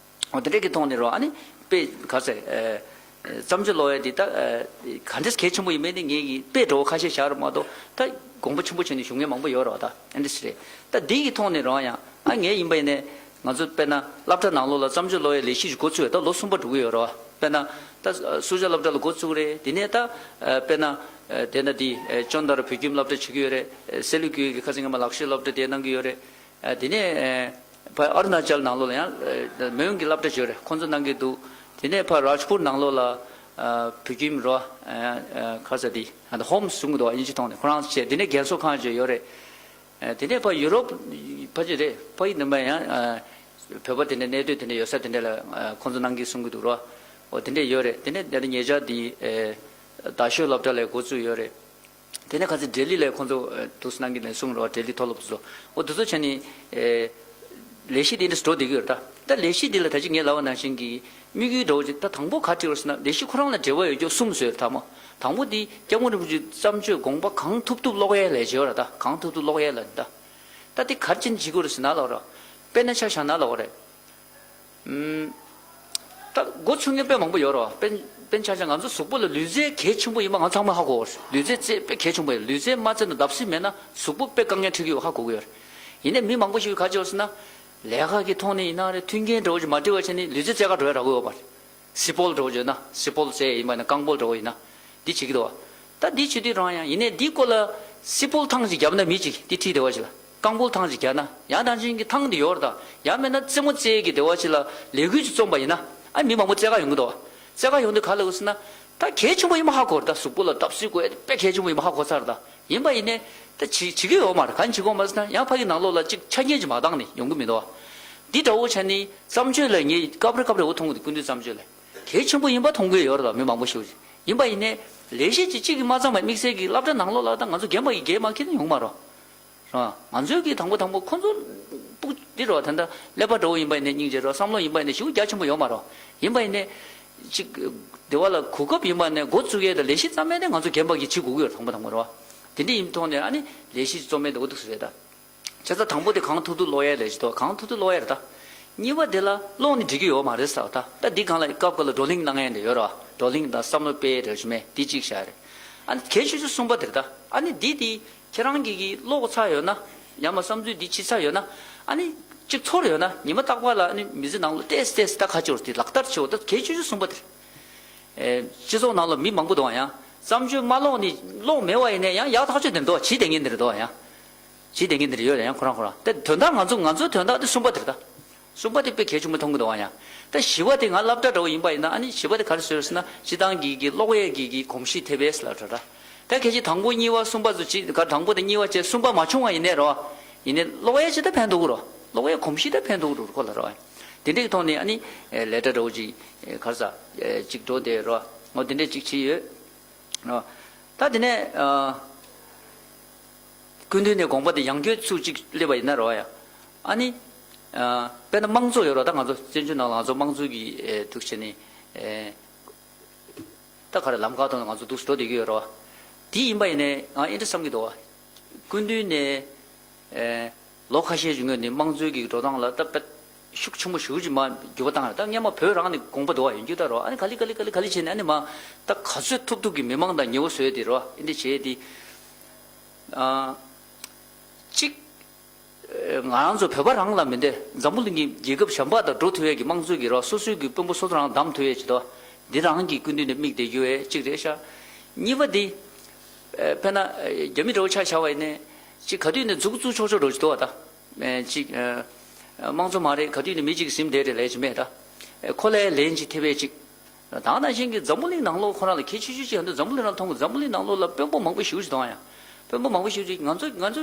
འོ་དེ་འདྲའི་གི་ཐོག་ནས་རོ། ཨ་ནི་དཔེ་ག་ཟེར། ཨ་བརྩམས་ཆོས་ཀློག་ཡ་དེ་ད་ཨ་ག་འདྲས་གལ་ཆེན་པོ་ཡིན་མིན་ནི་ངས་ཀྱི་དཔེ་འདྲ་བོ་ཁ་ཤས་བཞག་རེད་མ་གཏོགས། ད་དགོངས་པ་ཆེན་པོ་བྱས་ནས་ཞུ་མཁན་མང་པོ་ཡོད་རེད་བ། ད་ཨ་འདྲས་རེད། ད་འདི་གི་ཐོག་ནས་རོ་ཡང་ཨ་ངས་ཡིན་པ་ཡིན་ནས། ང་ཚོ་དཔེར་ན་སློབ་གྲྭ་ནང་ལོགས་ལ་བརྩམས་ཆོས་ཀློག་ཡའི་ལས་གཞི་ཞིག་འགོ་ཚུགས་ཡོད། ད་ལོ་གསུམ་པ་འགྲོ་གི་ཡོད་རེད་བ། དཔེར་ན་ད་སུ་ཇཱ་སློབ་གྲྭ་ལ་འགོ་ཚུགས་རེད། དེ་ནས་ད་དཔེར་ན་དེ་ན་དེ་ཅོན་དར་བོད་ཁྱིམ་སློབ་གྲྭ་བྱེད་ཀྱི་ཡོད་རེད། སེ་ལུ་ཀུའི་གི་ཁ་སང་ངས་མ་ལག་ཤེས་སློབ་གྲྭ་དེ་གནང་གི་ཡོད་རེད། དེ་ནས་ཕ་ཨ་རུ་ན་ཅལ་ནང་ལོགས་ལ་ཡང་མོན་ཡུལ་གྱི་སློབ་གྲྭ་ཅིག་ཡོད་རེད། ཁོང་ཚོ་གནང་གི་འདུག་དེ་ནས་ཕ་རཱཇ་པུར་ནང་ལོགས་ལ་བོད་ཁྱིམ་རོ། ཁ་ས་དེ་ཧོམ་གསུང་གི་འདུག་ཨིན་ཇི་ཐོག་ནས་ཁོ་རང་བྱས། དེ་ནས་རྒན་གསོ་ཁང་ཅིག་ཡོད་རེད། ཨ་དེ་ནས་ཕ་ཡུ་རོབ་ཕ་ཅིག་རེད། ཕ་ཡི་ནང་མ་ཡང་ཨ་བོད་པ་དེ་འདྲ་གནས་སྡོད་དེ་འདྲ་ཡོད་ས་དེ་འདྲ་ལ་ཨ་ཁོང་ཚོ་གནང་གི་གསུང་གི་འདུག་རོ། འོ་དེ་འདྲ་ཡོད་རེད། དེ་ནས་དེ་ནས་ཉེ་ཆར་དེ་ཨ་རྡ་ཤོད་སློབ་གྲྭ་ལ་འགོ་བཙུགས་ཡོད་རེད། དེ་ནས་ཁ་སང་ལྡི་ལི་ལ་ཁོང་ཚོ་ཨ་དུས་གནང་གི་ནས་གསུང་རོ། ལྡི་ལི་མཐོ་སློབ་ཚོ། འོ་དེ་ཚོ་བྱས་ནས་ཨ་ལས་གཞི་དེ་འདྲ་འགྲོ་བསྡད་ཀྱི་ཡོད་རེད། ད་ད་ལས་གཞི་འདི་ལ་ད་ཅི་ངས་ལབ་པ་ནང་བཞིན་གྱི་དམིགས་ཡུལ་འདྲ་བོ་ཅིག་ད་དང་པོ་ག་བྲིས་པ་རེད་ཟེར་ན། ལས་གཞི་ཁོ་རང་ལ་འབྲེལ་བ་ཡོད་རྒྱུ་གསུམ་བཟོས་རེད། ད་མོ་དང་པོ་འདི་སྐྱབས་མགོན་རིན་པོ་ཆེའི་བརྩམས་ཆོས་དགོངས་པ་གང་ཐུབ་ཐུབ་ཀློག་ཡས་ལས་བྱེད་པ་རེད། ད་གང་ཐུབ་ཐུབ་ཀློག་ཡས་ལ་ད། ད་འདི་ག་རེ་བྱས་ནས་བྱེད་དགོས་རེད་ཟེར་ན་ལབ་རོ། དཔེར་ན་ཆ་བཞག་ན་ལབ་རེད། ཨུམ། ད་འགོ་ཚུགས་མཁན་དཔེ་མང་པོ་ཡོད་རོ། དཔེར་དཔེར་ན་ཆ་བཞག་ང་ཚོ་གཟུགས་པོ་ལ་ལུས་རྩལ་གལ་ཆེན་པོ་ཡིན་པ་ང་ཚང་མ་ཧ་གོ་བ་རེད། ལུས་རྩལ་རྩེད་དཔེ་གལ་ཆེན་པོ་ཡོད། ལུས་རྩལ་མ་རྩེས་ན་བརྡབ་གསིག་མེད་ན་གཟུགས་པོ་དཔེ་དཀའ་ངལ་འཕྲད་ཀྱི་ཡོད་ཧ་གོ་གི་ཡོད་རེད། ཡིན་ནའི་མི་མང་པོ་ཞིག་གིས་ག་བྱེད་ཟེར་ན། ལས་ཀ་གི་ཐོག་ནས་ཡིན་ན་རེད། མཐུན་རྐྱེན་འདྲ་བོ་ཞིག་མ་འགྲིག་པ་བྱས་ནས་ལུས་རྩལ་རྩེད་ག་འགྲོ་ཡ་རག་གི་ཡོད་པ་རེད། སི་པོལ་འདྲ་བོ་བརྗོད་ན། སི་པོལ་རྩེད་ཡིན་པ་ཡིན་ན། རྐང་སྤོལ་འདྲ་བོ་ཡིན་ན། འདི་བྱེད་ཀྱི་འདུག་བ། ད་འདི་བྱེད་དུས་རང་ཡང་ཡིན་ནའི་འདི་སྐོར་ལ་སི་པོལ་ཐང་ཞིག་བརྒྱབ་ན་མི་གཅིག་འདི་ཁྲིད་བདེ་བ་ཞིག་ལ། རྐང་སྤོལ་ཐང་ཞིག་བརྒྱབ་ན་ཡང་ནང་བཞིན་གྱི་ཐང་འདི་ཡོད་རེད་ད། ཡང་མིན་ན་རྩེད་མོ་རྩེད་ཀྱི་བདེ་བ་ཞིག་ལ་ལས་འགུལ་ཞིག་རྩོམ་པ་ཡིན་ན། ཨ་མི་མང་པོ་རྩེད་ག་ཡོང་གི་འདུག་བ། རྩེད་ག་ཡོང་དུས་ག་ལབ་ཟེར་ན། ད་གལ་ཆེན་པོ་ཡིན་པ་ཧ་གོ་རེད་ད། གཟུགས་པོ་ལ་བརྡབ་གསིག་དགོས་ཡ་དཔེ་གལ་ཆེན་པོ་ཡིན་པ་ཧ་གོ་ཚར་རེད་ད། ཡིན་པ་ཡིན་ནའི་ད་བྱེད་བྱེད་ཀྱི་ཡོད་མ་རེད། གང་བྱེད་ཀྱི་ཡོད་མ་རེད་ཟེར་ན། ཡང་ཕ་གི་ནང་ལོགས་ལ་གཅིག་ཆ་རྐྱེན་ཅིག་མ་འདང་ནས་ཡོང་གི་མི་འདུག་བ། འདི་འདྲ་བོ་བྱས་ནས་བརྩམས་ཆོས་ལ་ངས་སྐབས་རེ་སྐབས་རེ་འོ་མཐོང་གི་འདུག་སྐུ་མདུན་བརྩམས་ཆོས་ལ། གལ་ཆེན་པོ་ཡིན་པ་མཐོང་གི་ཡོད་རེད་ད། མི་མང་པོ་ཞིག་ཡིན་པ་ཡིན་ནའི་ལས་གཞི་གཅིག་གཅིག་གིས་མ་ཚང་བ་དམིགས་བསལ་གྱི་སློབ་གྲྭ་ནང་ལོགས་ལ་ད་ང་ཚོ་རྒན་པ་ཡིས་རྒན་མ་ཁྱེར་ན་ཡོང་མ་རེད། རང་། ང་ཚོའི་གི་དང་པོ་དང་པོ་ཁོ་ཚོ་སྤུ་འདི་རོ། ད་ལྟ་ཀླད་པ་འདྲ་བོ་ཡིན་པ་ཡིན་ནའི་སྙིང་རྗེ་རོ། བསམ་བློ་ཡིན་པ་ཡིན་ནའི་ཞེ་པོ་རྒྱ་ཆེན་པོ་ཡོད་མ་རོ། ཡིན་པ་ཡིན་ནའི་ གཅིག་སྡེ་བ་ལ་གོ་སྐབས་ཡིན་པ་ནས་འགོ་བཙུགས་ཡས་དང་ལས་གཞི་བརྩམས་ཡས་དེ་ང་ཚོ་རྒན་པ་གིས་བྱེད་དགོས་ཀྱི་ཡོད་རེད། དང་པོ་དང་པོ་རེད་བ། དེ་འདྲ་ཡིན་ཐོག་ནས་ཨ་ནི་ལས་གཞི་རྩོམ་ཡས་དེ་འོ་འདུག་སེ་རེད་ད། བྱས་ཙང་དང་པོ་དེ་གང་ཐུབ་ཐུབ་ཀློག་ཡས་ལས་གཞི་དོ་གང་ཐུབ་ཐུབ་ཀློག་ཡས་རེད་ད། གཉིས་པ་དེ་ལ་ཀློག་ནས་འགྲིག་གི་ཡོད་མ་རེད་ཟེར་བ་ད། ད་འདི་སྒང་ལ་སྐབས་འགའ་ལ་བགྲོ་གླེང་གནང་ཡས་འདྲ་ཡོད་རེད་བ། བགྲོ་གླེང་དང་བསམ་བློ་སྤེལ་ཡས་འདྲ་ཞུ་མེད་འདི་གཅིག་བཞག་རེད། ཨ་ནི་གལ་ཆེ་ཤོས་གསུམ་པ་དེ་རེད་ད། ཨ་ནི་འདི་དེ་ཁྱེད་རང་གིས་ཀྱིས་ཀློག་ཚར་ཡོད་ན། ཡང་མ་བསམ་ཚུལ་འདི་བྱེད་ཚར་ཡོད་ན། ཨ་ནི་གཅིག་ཚོར་ཡོད་ན་ཉི་མ་རྟག་པར་ལ་ཨ་ནི་མི་ཚེ་ནང་ལ་ཏེས་ཏེས་ད་ཁ་ཕྱོགས་དེ་ལག་བསྟར་བྱེད་འོ་ད་གལ་ཆེ་ཤོས་གསུམ་པ་དེ་རེད། ཨེ། སྤྱི་ཚོགས་ནང་ལ་མི་མང་པོ་འདུག་ཡང་བརྩམས་ཆོས་མ་ཀློག་ནི་ཀློག་མེད་པ་ཡིན་ནའི་ཡང་ཡག་ཐག་ཆོད་དེ་འདུག་བྱེད་བསྡད་མཁན་དེ་རེད་འདུག་ཡང་། བྱེད་བསྡད་མཁན་དེ་འདྲ་ཡོད་རེད་ཡང་ཁོ་རང་ཁོ་རང་དེ་དོན་དག་ང་ཚོ་ང་ཚོའི་དོན་དག་དེ་གསུམ་པ་དེ་རེད་ད། གསུམ་པ་དེ་དཔེ་གལ་ཆེན་པོ་མཐོང་གི་འདུག་ཡང་། ད་བཞི་པ་དེ་ང་སློབ་གྲྭ་འདྲ་བོ་ཡིན་པ་ཡིན་ན་ཨ་ནི་བཞི་པ་དེ་ག་རེ་བཟོས་ཟེར་ན་སྤྱི་བཏང་གི་གི་ཀློག་ཡས་གི་གི་གོམས་གཤིས་ཐེབས་པས་ལབ་འདྲ་འདྲ། ད་གལ་ཆེ་དང་པོ་གཉིས་པ་གསུམ་པ་ཚོ་ཅི་ག་དང་པོ་དང་གཉིས་པ་བཅས་གསུམ་པ་མ་བྱུང་བ་ཡིན་ནའི་རོ། ཡིན་ནའི་ཀློག་ཡས་ཅི་ད་ཕན་ཐོགས་རོ། ཀློག་ཡས་གོམས་གཤིས་ད་ཕན་ཐོགས་རོ་ཁོ་ལ་རོ། དེ་འདྲའི་ཐོག་ནས་ཨ་ནི་ལས་གྲྭ་འདྲ་བོ་ཅིག་ག་རེ་ཟ་ཅིག་འགྲོ་བསྡད་རོ། ངོ་དེ་འདྲས་ཅིག་བྱས་ཡོད། ཨ། ད་དེ་ནས་ཨ། སྐུ་མདུན་ནས་དགོངས་པ་དེ་ཡང་བསྐྱར་ཚུར་ཅིག་སླེབས་པ་ཡིན་ན་རོ་ཡ། ཨ་ནི། ཨ། དཔེར་ན་དམངས་གཙོ་ཡོད་རོ། ད་ང་ཚོ་བཙན་བྱོལ་ནང་ལ་ང་ཚོ་དམངས་གཙོ་གི་ཨེ་འདུག་བྱས་ནས་ཨེ། ད་ག་རེ་ལམ་ཁ་ཐོག་ནས་ང་ཚོ་འདུག་འགྲོ་བསྡད་ཀྱི་ཡོད་རོ། དེ་ཡིན་པ་ཡིན་ནའི་ང་ཨེ་འདྲ་བསམ་གྱི་འདུག་བ། སྐུ་མདུན་ནས། ཨེ། ལོ་ཁ་ཤས་ཀྱི་སྔོན་ནས་དམངས་གཙོའི་གི་འགྲོ་སྟངས་ལ་ད་དཔེ་ཤུགས་ཆེན་པོ་ཞེ་པོ་ཅིག་མར་འགྱུར་བ་བཏང་རེད། ད་སྔན་མ་བོད་རང་ནས་དགོངས་པ་འདུག་བ་ཡོང་རྒྱུ་ད་རོ། ཨ་ནི་ག་ལེ་ག་ལེ་ག་ལེ་ག་ལེ་བྱས་ནས་ཨ་ནི་མ་ད་ག་ཚོད་ཐུབ་ཐུབ་ཀྱི་མི་མང་དང་ཉེ་བོ་བཟོས་ཏེ་རོ། ཨེ་འདྲ་བྱས་ཏེ། ཨ། གཅིག་ང་རང་ཚོ་བོད་པ་རང་ལ་མི་འདོད་འཛམ་བུ་གླིང་གི་རྒྱལ་ཁབ་གཞན་པ་དང་འགྲོ་ཐུབ་ཡས་ཀྱི་དམངས་གཙོའི་གི་རོགས་སོ་སོའི་གི་དཔོན་པོ་སོ་སོ་རང་བདམས་ཐུབ་ཡས་ཀྱི་དོ། འདི་རང་གི་སྐུ་མདུན་ནས་དམིགས་ཏེ་ཡོད་ཡས་གཅིག་རེད་ཤག་གཉིས་པ་འདི། དཔེར་ན་རྒྱ་མི་འདྲ་བོ་ཆ་བཞག་པ་ཡིན་ནའི་གཅིག་ག་དུས་ནས་མཛུབ་བཙུགས་ཆོག་ཆོག་འགྲོ་གི་འདུག་བ་ད། གཅིག་དམངས་གཙོ་མ་རེད་ག་དུས་ནས་མི་གཅིག་ཟིན་བསྡད་རེད་ལས་ཀྱི་མེད་ད། ཁོ་ལའི་ལན་ཅིག་ཐེབས་ཡས་གཅིག་ད་ག་ནང་བཞིན་གྱི་འཛམ་བུ་གླིང་ནང་ལོགས་ཁོ་རང་ལ་གལ་ཆེ་ཤོས་ཅིག་ཡང་འདུག་འཛམ་བུ་གླིང་རང་མཐོང་གི་འཛམ་བུ་གླིང་ནང་ལོགས་ལ་དཔོན་པོ་མང་པོ་ཞེ་པོ་ཅིག་འདུག་ཨང་ཡང་། དཔོན་པོ་མང་པོ་ཞེ་པོ་ཅིག་ང་ཚོ་ང་ཚོ་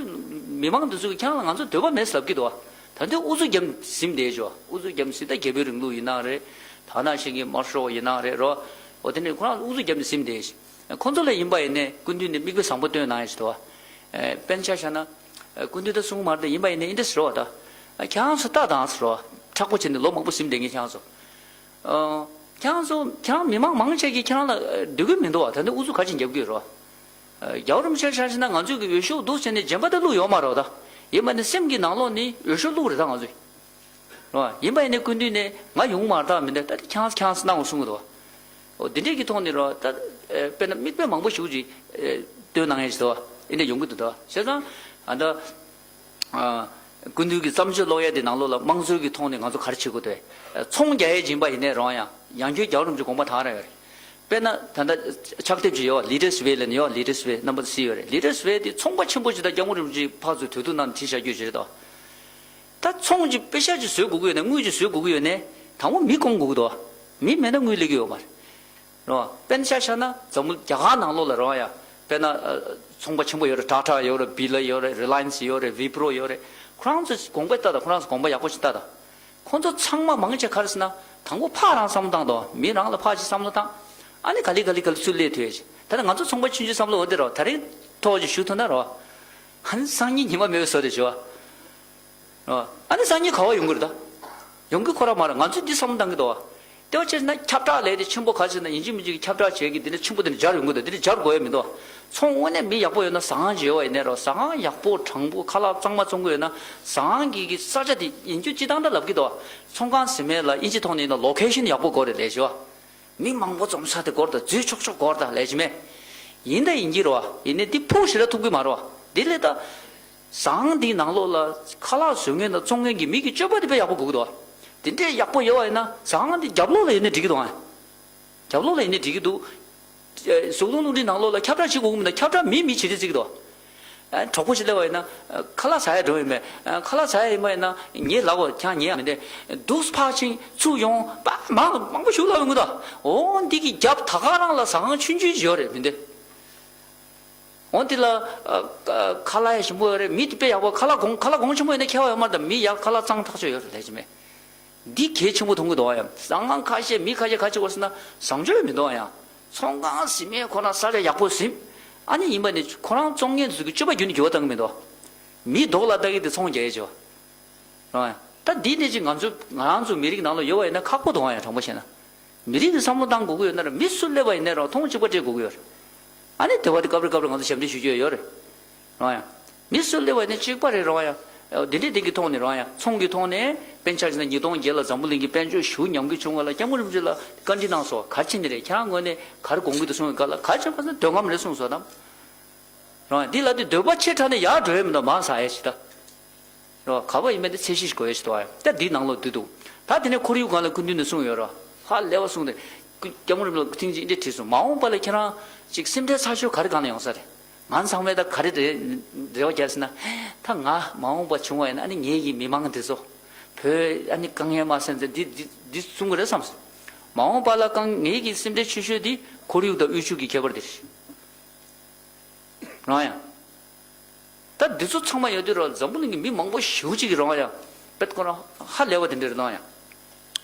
མི་མང་འདི་ཚོ་གི་ཁྱེད་རང་ལ་ང་ཚོ་འདོད་པ་མེད་ཟེར་ལབ་ཀྱི་འདུག་བ། ད་འདི་ཨུ་ཚུགས་རྒྱབ་ཟིན་བསྡད་ཤོག་ཨུ་ཚུགས་རྒྱབ་ཟིན་ད་རྒྱལ་པོའི་རིང་ལུགས་ཡིན་ནའང་རེད། ད་ག་ནང་བཞིན་གྱི་དམར་ཤོག་ཡིན་ནའང་རེད་རོ། འོ་དེ་ནས་ཁོ་རང་ཨུ་ཚུགས་རྒྱབ་ནས་ཟིན་བསྡད་ཤག་ཁོ་ཚོ་ལ་ཡིན་པ་ཡིན་ནའི་སྐུ་མདུན་ནས་མིག་དཔེ་བཟང་པོ་སྟོན་གནང་ཡ་ཞིག་འདུག་བ། དཔེར་ན་ཆ་བཞག་ན། སྐུ་མདུན་ད་གསུང་གི་མ་རེད་ད་ཡིན་པ་ཡིན་ནའི་འདི་འདྲ་ཟེར་བ་ད། ཁྱེད་རང་ཚོ་ལྟ་དང་ཟེར་བ། མཁྲེགས་པོ་བྱས་ནས་ལོ་མང་པོ་ཟིན་བསྡད་མཁན་ཁྱེད་རང་ཚོ། ཨ། ཁྱེད་རང་ཚོ་ཁྱེད་རང་མི་མང་མང་ཆེ་གིས་ཁྱེད་རང་ལ་ཨ་འདོད་ཀྱི་མི་འདུག་བ། ད་ནི་ཨུ་ཚུགས་ག་ཅིག་རྒྱབ་ཀྱི་ཡོད་རེད་བ། ཨ། རྒྱལ་བ་རིན་པོ་ཆེ་ཆ་བཞག་ན་ང་ཚོས་ཀྱི་འོས་ཤོག་འདུག་བྱས་ནས་རྗེན་པ་དེ་བླུགས་ཡོད་མ་རེད་བ་ད། ཡིན་པ་ནི་སེམས་ཀྱི་ནང་ལོགས་ནི་འོས་ཤོག་བླུགས་རེད་ད་ང་ཚོས། རེད་བ། ཡིན་པ་ཡིན་ནའི་སྐུ་མདུན་ནས་ང་ཡོང་མ་རེད་ད་མི་འདུག་ད་དེ་ཁྱེད་རང་ཁྱེད་རང་གནང་དགོས་གསུང་གི་འདུག་བ། འོ་འདི་འདྲས་ཀྱི་ཐོག་ནས་རེད་བ་ད། ཨ། དཔེར་ན་མིག་དཔེ་མང་པོ་ཞེ་པོ་ཅིག་ཨ། སྟོན་གནང་ཡས་ཞིག་འདུག་བ། འདི་འདྲས་ཡོང་གི་འདུག་ད། བྱས་ཙང་། ཨ། ད། ཨ། སྐུ་མདུན་གྱི་བརྩམས་ཆོས་ཀློག་ཡས་དེ་ནང་ལོགས་ལ་དམངས་གཙོའི་གི་ཐོག་ནས་ང་ཚོ་ག་རེ་བྱེད་དགོས་དེ། ཚོང་རྒྱག་ཡས་ཡིན་པ་ཡིན་ནའི་རང་ཡང་ཡང་བསྐྱར་རྒྱལ་བ་རིན་པོ་ཆེ་དགོངས་པ་དག་རང་ཡོད་རེད། དཔེར་ན་ད་ལྟ་ཕྱག་དེབ་ཅིག་ཡོད་ལི་ཏེ་སི་ཝེ་ལབ་ནས་ཡོད་ལི་ཏེ་སི་ཝེ་རྣམ་པ་ཚོ་གཟིགས་ཡོད་རེད། ལི་ཏེ་སི་ཝེ་དེ་ཚོང་པ་ཆེན་པོ་ཅིག་དང་སྐྱབས་མགོན་རིན་པོ་ཆེས་ཕར་ཚུར་དུས་ཐུང་གནང་ནས་བྲིས་བཞག་རྒྱུ་ཅིག་རེད་དོ། ད་ཚོང་ཅིག་པེ་ཤ་ཅིག་བཟོ་དགོས་ཀྱི་ཡོད་ན་དངུལ་ཅིག་བཟོ་དགོས་ཀྱི་ཡོད་ནའི་དང་པོ་མི་བསྐོང་དགོས་ཀྱི་འདུག་མི་མེད་ན་དངུལ་སླེབས་ཀྱི་ཡོད་མ་རེད། རེད་བ། དཔེར་ན་ཆ་བཞག་ན་འཛམ་བུ་རྒྱ་གར་ནང་ལོགས་ལ་རེད་བ་ཡ། དཔེར་ན་ཨ། ཚོང་པ་ཆེན་པོ་ཡོད་རེད། ཊ་ཊ་ཡོད་རེད། བི་ལ་ཡོད་རེད། རི་ལ་ཡན་སི་ཡོད་རེད། ཝི་པྲོ་ཡོད་རེད། ཁོ་རང་ཚོས་དགོངས་པ་ལྟ་དང་། ཁོ་རང་ཚོ་དགོངས་པ་ཡག་པོ་ཞིག་ལྟ་དང་། ཁོ་ཚོ་ཚང་མ་མང་ཆེ་ག་རེ་ཟེར་ན་དང་པོ་ཕར་རང་བསམ་བློ་བཏང་དང་། མི་རང་ལ་ཕར་ཅིག་བསམ་བློ་བཏང་། ཨ་ནི་ག་ལེ་ག་ལེ་ག་ལེ་ཚུར་སླེབས་ཐུབ་ཡ་ཅིག་ད་ནི་ང་ཚོ་ཚོང་པ་ཆུང་ཆུང་བསམ་བློ་འོ་དེ་རེད་བ། ད་རིང་ཐོག་ཅིག་ཞུ་ཐུབ་ན་རེད་བ། ཨ་ནི་སང་ཉིན་ཉི་མ་མེད་པའི་བཟོ་དེ་ཞུ་བ། ཨ་ནི་སང་ཉིན་ག་བ་ཡོང་གི་རེད་ད། ཡོང་གི་ཁོ་རང་མ་རེད། ང་ཚོས་འདི་བསམ་བློ་བཏང་གི་འདུག་བ། དེ་བ་བྱས་ན་ཁྱབ་བསྒྲགས་ལས་དེ་ཆེན་པོ་ག་ཚོད་ན་ཡིན་གཅིག་མིན་གཅིག་ཁྱབ་བསྒྲགས་བྱེད་ཀྱི་འདི་འདྲ་ཆེན་པོ་དེ་འདྲ་སྦྱར་ཡོང་གི་འདུག་འདི་འདྲ་སྦྱར་དགོས་ཡ་མི་འདུག་ཚོང་དངོས་གནས་མི་ཡག་པོ་ཡོད་ན་ཟ་ཁང་ཅིག་ཡོད་པ་ཡིན་ནའི་རོ། ཟ་ཁང་ཡག་པོ་དྲང་པོ་ཁ་ལག་གཙང་མ་བཙོང་གི་ཡོད་ན་ཟ་ཁང་གི་གི་ས་ཆ་དེ་ཡིན་རྒྱུ་སྤྱི་བཏང་འདྲ་ལབ་ཀྱི་འདུག་ཚོང་ཁང་ཟེར་མེད་ལ་དབྱིན་ཇི་ཐོག་ནས་ཡིན་ན་ལོ་ཁེ་ཤན་ཡག་པོ་དགོས་རེད་ལས་ཞུ་བ། མི་མང་པོ་འཛོམས་ས་དེ་དགོས་རེད་ད། འཛུལ་ཆོག་ཆོག་དགོས་རེད་ད་ལས་ཞུ་མེད། ཡིན་ད་ཡིན་གྱི་རོ། ཡིན་ནའི་འདི་ཕུགས་ཞེ་དྲག་ཐུབ་ཀྱི་མ་རོ། འདི་ལས་ད། ཟ་ཁང་འདིའི་ནང་ལོགས་ལ་ཁ་ལག་བཟོ་མཁན་དང་བཙོང་མཁན་གྱི་མི་གི་སྤྱོད་པ་དེ་དཔེ་ཡག་པོ་དགོས་ཀྱི་འདུག་དེ་འདྲས་ཡག་པོ་ཡོད་པ་ཡིན་ན་ཟ་ཁང་འདི་རྒྱབ་ལོགས་ལ་ཡིན་ན་འགྲིག་གི་འདུག་རྒྱབ་ལོགས་ལ་ཡིན་ན་འགྲིག་གི་འདུག་གཟུགས་མཐོང་རླུང་འཕྲིན་ནང་ལོགས་ལ་ཁྱབ་བསྒྲགས་བྱེད་དགོས་ཀྱི་མིན་ན་ཁྱབ་བསྒྲགས་མིན་མིན་བྱེད་དུས་བརྩི་གི་འདུག་གྲོགས་པོ་ཞིག་སླེབས་པ་ཡིན་ན་ཁ་ལག་ཟ་ཡ་འགྲོ་ཡིན་པས། ཁ་ལག་ཟ་ཡ་ཡིན་པ་ཡིན་ན་ངའི་ལག་པ་ཁྱང་ཉལ་ཡ་མི་འདྲ། འདུག་ཕར་ཕྱིན་ཚུར་ཡོང་པ་མང་མང་པོ་ཞིག་ལབ་ཡོང་གི་འདུག་འོ་འདི་གི་རྒྱབ་ད་ག་རང་ལ་ཟ་ཁང་ཆུང་ཆུང་ཞིག་ཡོད་རེད་མི་འདུག་འོ་འདི་ལ་ཨ། ཨ། ཁ་ལག་ཡ་ཞིམ་པོ་ཡོད་རེད། མི་དེ་དཔེ་ཡག་པོ། ཁ་ལག་གོང་ཁ་ལག་གོང་ཆེན་པོ་ཡོད་ན་ཁྱད་པར་ཡོད་མ་རེད་ད། མི་ཡག་ཁ་ལག་གཙང་ཐག་ཆོད་ཡོད་རེད་ལས་ཀྱི་མེད། འདི་གལ་ཆེན་པོ་མཐོང་གི་འདུག་ཡ། ཟ་ཁང་ཁ་ཤས་མི་ཁ་ཤས་ག་ཅིག་བ་ཟེར་ན་བཟང་སྤྱོད་མི་འདུག་ཡ། ཚོང་ཁང་ཟིན་མེད་ཁོ་རང་ས་ཆ་ཡག་པོ་ཟིན། ཨ་ནི་ཡིན་པ་ནི་ཁོ་རང་བཙོང་མཁན་ཚོ་གི་སྤྱོད་པ་རྒྱུན་ནས་འགྱུར་བ་བཏང་གི་མི་འདུག་མི་རྡོག་ལ་ལྟ་གི་དེ་ཚོང་རྒྱག་ཡས་ཅིག་བ། རེད་བ། ད་འདི་འདྲ་ཅིག་ང་ཚོ་ང་རང་ཚོ་མི་རིགས་ནང་ལ་ཡོད་པ་ཡིན་ན་ཁག་པོ་འདུག་ཡ། དྲང་པོ་བཤད་ན། མི་རིགས་ཀྱི་བསམ་བློ་བཏང་དགོས་ཀྱི་ཡོད་ན་ར། མི་སུ་སླེབས་པ་ཡིན་ནའི་ར་མཐོང་གཅིག་པ་སྤྲད་དགོས་ཀྱི་ཡོད་རེད། ཨ་ནི་དེ་བ་དེ་སྐབས་རེ་སྐབས་རེ་ང་ཚོ་ཞབས་འདྲེན་ཞུ་རྒྱུ་ཡོད་རེད། རང་ཡང་། མི་སུ་སླེབས་པ་ཡིན་ན་གཅིག་པ་རེད། རང་ཡང་། འདི་འདྲའི་སྟེང་གི་ཐོག་ནས་རང་ཡང་ཚོང་གི་ཐོག་ནས་དཔེར་ན་ཆ་བཞག་ན་ཉིས་སྟོང་བརྒྱད་ལ་འཛམ་བུ་གླིང་གི་དཔལ་འབྱོར་ཞེ་པོ་ཉམས་རྒུད་བྱུང་བ་ལ་སྐྱབས་མགོན་རིན་པོ་ཆེ་ལ་བཀའ་འདྲི་གནང་སོང་། ག་རེ་བྱས་ནི་རེད། ཁྱེད་རང་ངོས་ནས་ག་རེ་དགོངས་ཀྱི་འདུག་གསུངས་པའི་སྐབས་ལ། ག་རེ་བྱས་པ་ཟེར་ན་འདོད་རྔམ་རེད་གསུངས་སོང་དང་། རང་ཡང་འདི་ལ་དེ་འདོད་པ་ཆེ་དྲགས་ནས་ཡར་འགྲོ་ཡ་མི་འདུག་མར་ཟག་ཡ་ཞིག་ད། རོ། ག་པར་ཡིན་མིན་དེ་ཚད་གཞི་ཞིག་དགོས་ཡ་ཞིག་འདུག་ཨ། ད་འདིའི་ནང་ལོགས་འདུས་འདུག་ད་དེ་ནས་ཁོར་ཡུག་སྒང་ལ་སྐུ་མདུན་ནས་གསུངས་ཡོད་རོ། ཧ་ལས་པ་གསུངས་ཏེ། སྐུ་སྐྱབས་མགོན་རིན་པོ་ཆེ་ཐེངས་གཅིག་འདི་འདྲས་དྲིས་སོང་། མ་འོངས་པ་ལ་ཁྱེད་རང་ཅིག་སེམས་ཁྲལ་ཚ་ཤོས་ག་རེ་སྒང་ལ་ཡོང་ས་རེད། ང་ཚང་མས་ད་ག་རེ་རེ་རེ་བ་རྒྱག་ཟེར་ན། ད་ང་མ་འོངས་པ་བྱུང་བ་ཡིན་ན་ཨ་ནི་ངེད་ཀྱི་མི་མང་འདི་ཚོ་བོད་ཨ་ནི་དཀའ་ངལ་མ་སེམས་ཚེ་འདི་འདི་འདི་གསུང་གི་རེད་བསམ་སོང་། མ་འོངས་པ་ལ་གང་ངེད་ཀྱི་སེམས་ཁྲལ་ཆེ་ཤོས་འདི་ཁོར་ཡུག་དང་དབུལ་ཕྱུག་གི་ཁྱད་པར་འདི་རེད། རང་ཡང་། ད་འདི་ཚོ་ཚང་མ་ཡོད་དུས་ར་འཛམ་བུ་གླིང་གི་མི་མང་པོ་ཞེ་པོ་ཅིག་གིས་རང་ཡང་། དཔེ་ཁོ་རང་ཧ་ལས་པ་དེ་འདྲ་རེད་རང་ཡང་།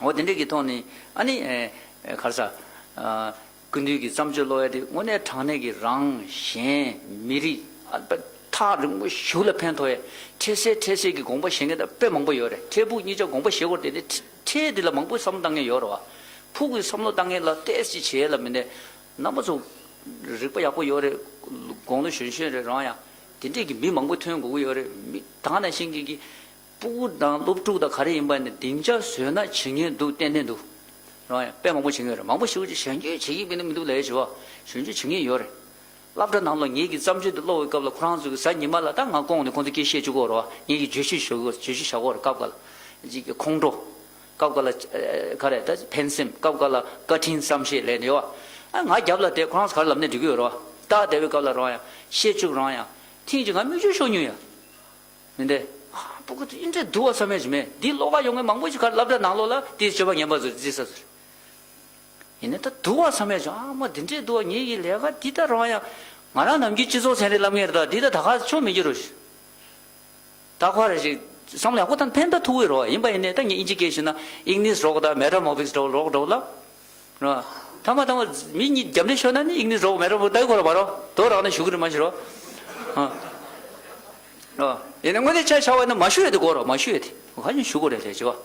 འོ་དེ་འདྲ་གི་ཐོག་ནས་ཨ་ནི་ཨེ་ཨེ་ག་རེ་ཟ། ཨ། སྐུ་མདུན་གྱི་བརྩམས་ཆོས་ཀློག་ཡ་དེ་དངོས་གནས་དྲང་གནས་ཀྱི་རང་གཞན་མི་རིགས་ཨ་དཔེ་ཐག་རིང་པོ་ཞེ་པོ་ལ་ཕན་ཐོགས་ཡ། འཕྲལ་སེལ་འཕྲལ་སེལ་གྱི་དགོངས་པ་བཞེས་མཁན་ད་དཔེ་མང་པོ་ཡོད་རེད། འཕྲལ་ཕུགས་གཉིས་ཆ་དགོངས་པ་བཞེས་དགོས་རེད་དེ་ནི། འཕྲལ་འདི་ལ་མང་པོས་བསམ་བློ་བཏང་མཁན་ཡོད་རེད་བ། ཕུགས་ཀྱི་བསམ་བློ་བཏང་མཁན་ལ་ཏོག་ཙམ་བྱེད་ཡས་ལ་མི་གནས། རྣམ་པ་ཚོ་རིག་པ་ཡག་པོ་ཡོད་རེད། དགུང་ལོ་གཞོན་གཞོན་རེད་རང་ཡང་། དེ་འདྲས་ཀྱི་མི་མང་པོ་ཐོན་དགོས་ཀྱི་ཡོད་རེད། མི་ད་ག་ནང་བཞིན་གྱི་གི་སྤུ་གུ་དང་སློབ་ཕྲུག་དང་ག་རེ་ཡིན་པ་ནི་སྡིངས་ཆ་བཟོས་ན་བྱེད་མཁན་འདུག་ཏན་ཏན་འདུག་རང་ཡང་དཔེ་མང་པོ་བྱེད་མཁན་ཡོད་རེད། མང་པོ་ཞེ་པོ་ཅིག་གཞོན་སྐྱེས་བྱེད་ཀྱི་མི་འདུག་མི་འདུག་ལབ་ཡ་བྱེད་བ། གཞོན་སྐྱེས་བྱེད་མཁན་ཡོད་རེད། སློབ་གྲྭ་ནང་ལ་ངེད་ཀྱི་བརྩམས་ཆོས་དེ་ཀློག་པའི་སྐབས་ལ་ཁོ་རང་ཚོ་གི་གཟའ་ཉི་མ་ལ་ད་ང་ཁོང་ནས་ཁོང་ཚོ་སྐད་བཤད་བཅུག་གོ་རོགས། ངེད་ཀྱི་བརྗོད་གཞི་ཞུ་གོ་བརྗོད་གཞི་བཞག་གོ་རོགས། སྐབས་འགའ་ལ་ཅིག་ཁོང་ཁྲོ། སྐབས་འགའ་ལ་ཨ་ག་རེ་ད་ཕན་སེམས། སྐབས་འགའ་ལ་བཀའ་དྲིན་བསམ་ཤེས་ལབ་ནས་ཡོད། ཨ་ང་རྒྱབ་ལ་བསྡད། ཁོ་རང་ཚོ་ག་རེ་ལབ་ནས་འགྲིག་གི་ཡོད་རོགས། ད་བསྡད་པའི་སྐབས་ལ་རོགས་ཡ་བཤད་བཅུག་རོགས་ཡ། ཐེངས་གཅིག་ང་མིག་ཆུ་ཤོར་མྱོང་ཡ། མི་འདི། ཨ་སྤུ་གུ་དེ་འདྲས་སྡུག་པ་བསམ་ཡ་ཅིག་མེད། འདི་ཀློག་ག་ཡོང་མཁན་མང་པོ་ཞིག་ག་རེ་སློབ་གྲྭ་ནང་ལོགས་ལ་དེའི་སྤྱོད་པ་ངན་པ་ཚོ་རྩིས་ས་ཚོ་རེད། ཡིན་ནའི་ད་སྡུག་པ་བསམ་ཡ་ཅིག་ཨ་མ་འདི་འདྲས་སྡུག་པ། ངེད་ཀྱི་ལས་ཀ་འདི་ད་རང་ཡང་། ང་རང་ནམ་རྒྱུན་སྤྱི་ཚོགས་ཚན་རིག་སློབ་མཁན་རེད། ད་འདི་ད་ད་ག་ཆོ་མི་འགྱུར་རོ། ད་ཁོ་རེ་ཞིག་བསམ་བློ་ཡག་པོ་བཏང་ཕན་ད་ཐུག་གི་རོ། ཡིན་པ་ཡིན་ནའི་ད་ངས་དབྱིན་ཇི་སྐད་ཞུས་ན་Ignis Rock དང་Metamorphosis འགྲོ་རོགས་འགྲོ་ལ། རོ། ཐ་མ་ཐ་མ་མི་གཉིས་རྒྱབ་འདྲེ་ཤོར་ན་ནི་Ignis Rock Metamorphosis ད་གོ་ར་མ་རོ། དོ་རང་ནས་ཞུ་གི་རེད་མ་ཤི་རོ། ཨ། རོ། ཡིན་ནའི་དངོས་གནས་ཆ་བཞག་པ་ཡིན་ན་མ་ཞུ་ཡ་དེ་གོ་རོ། མ་ཞུ་ཡ་དེ་ག་ཞིག་ཞུ་དགོས་རེད་ལས་བྱེད་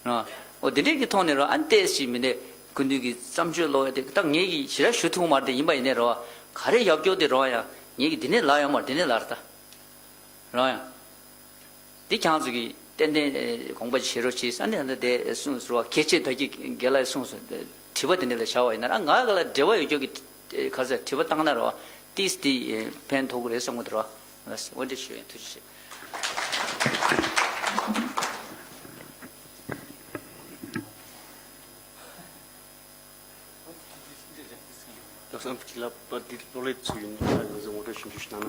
པ། རོ། འོ་དེ་འདྲས་ཀྱི་ཐོག་ནས་རོ། ཨ་ནི་ཏོག་ཙམ་མི་འདྲ་སྐུ་མདུན་གྱི་བརྩམས་ཆོས་ཀློག་ཡ་དེ་ད་ངེད་ཀྱིས་ཞེ་དྲག་ཞུ་ཐུབ་མ་རེད་དེ། ཡིན་པ་ཡིན་ནའི་རོ། ག་རེ་ཡག་སྐྱོ་དེ་རོ་ཡ། ངེད་ཀྱིས་འདི་ནས་ལབ་ཡོང་མ་རེད། འདི་ནས་ལབ་རེད་ད། རོ་ཡ། འདི་ཁྱེད་རང་ཚོ་གིས་ཏན་ཏན་དགོངས་པ་བཞེས་རོགས་གྱིས། ཨ་ནི་ད་དེ་གསུངས་སོང་བ། ཁྱེད་ཆེད་དོ་ཀྱི་རྒན་ལགས་གསུངས་སོང་། དྲི་བ་དེ་འདྲ་ལ་བཞག་པ་ཡིན་ན་ར། ང་ག་ལ་འབྲེལ་བ་ཡོད་ཀྱོག་གི་ག་ཚོད་དྲི་བ་བཏང་ན་རོ། ཏིས་ཏི་ཕན་ཐོགས་ཀྱི་རེད་བསམ་གྱི་འདུག་རོ། འོ་འདྲ་ཞུ་ཡིན། ཐུགས་རྗེ་ཆེ། ལགས་སམ་ཅིག་ལབ་པ་འདི་གློག་ཀླད་ཚུར་ཡོང་ན་ང་ཚོ་ངོ་སྤྲོད་ཞིབ་འཇུག་ཞིག་གནང་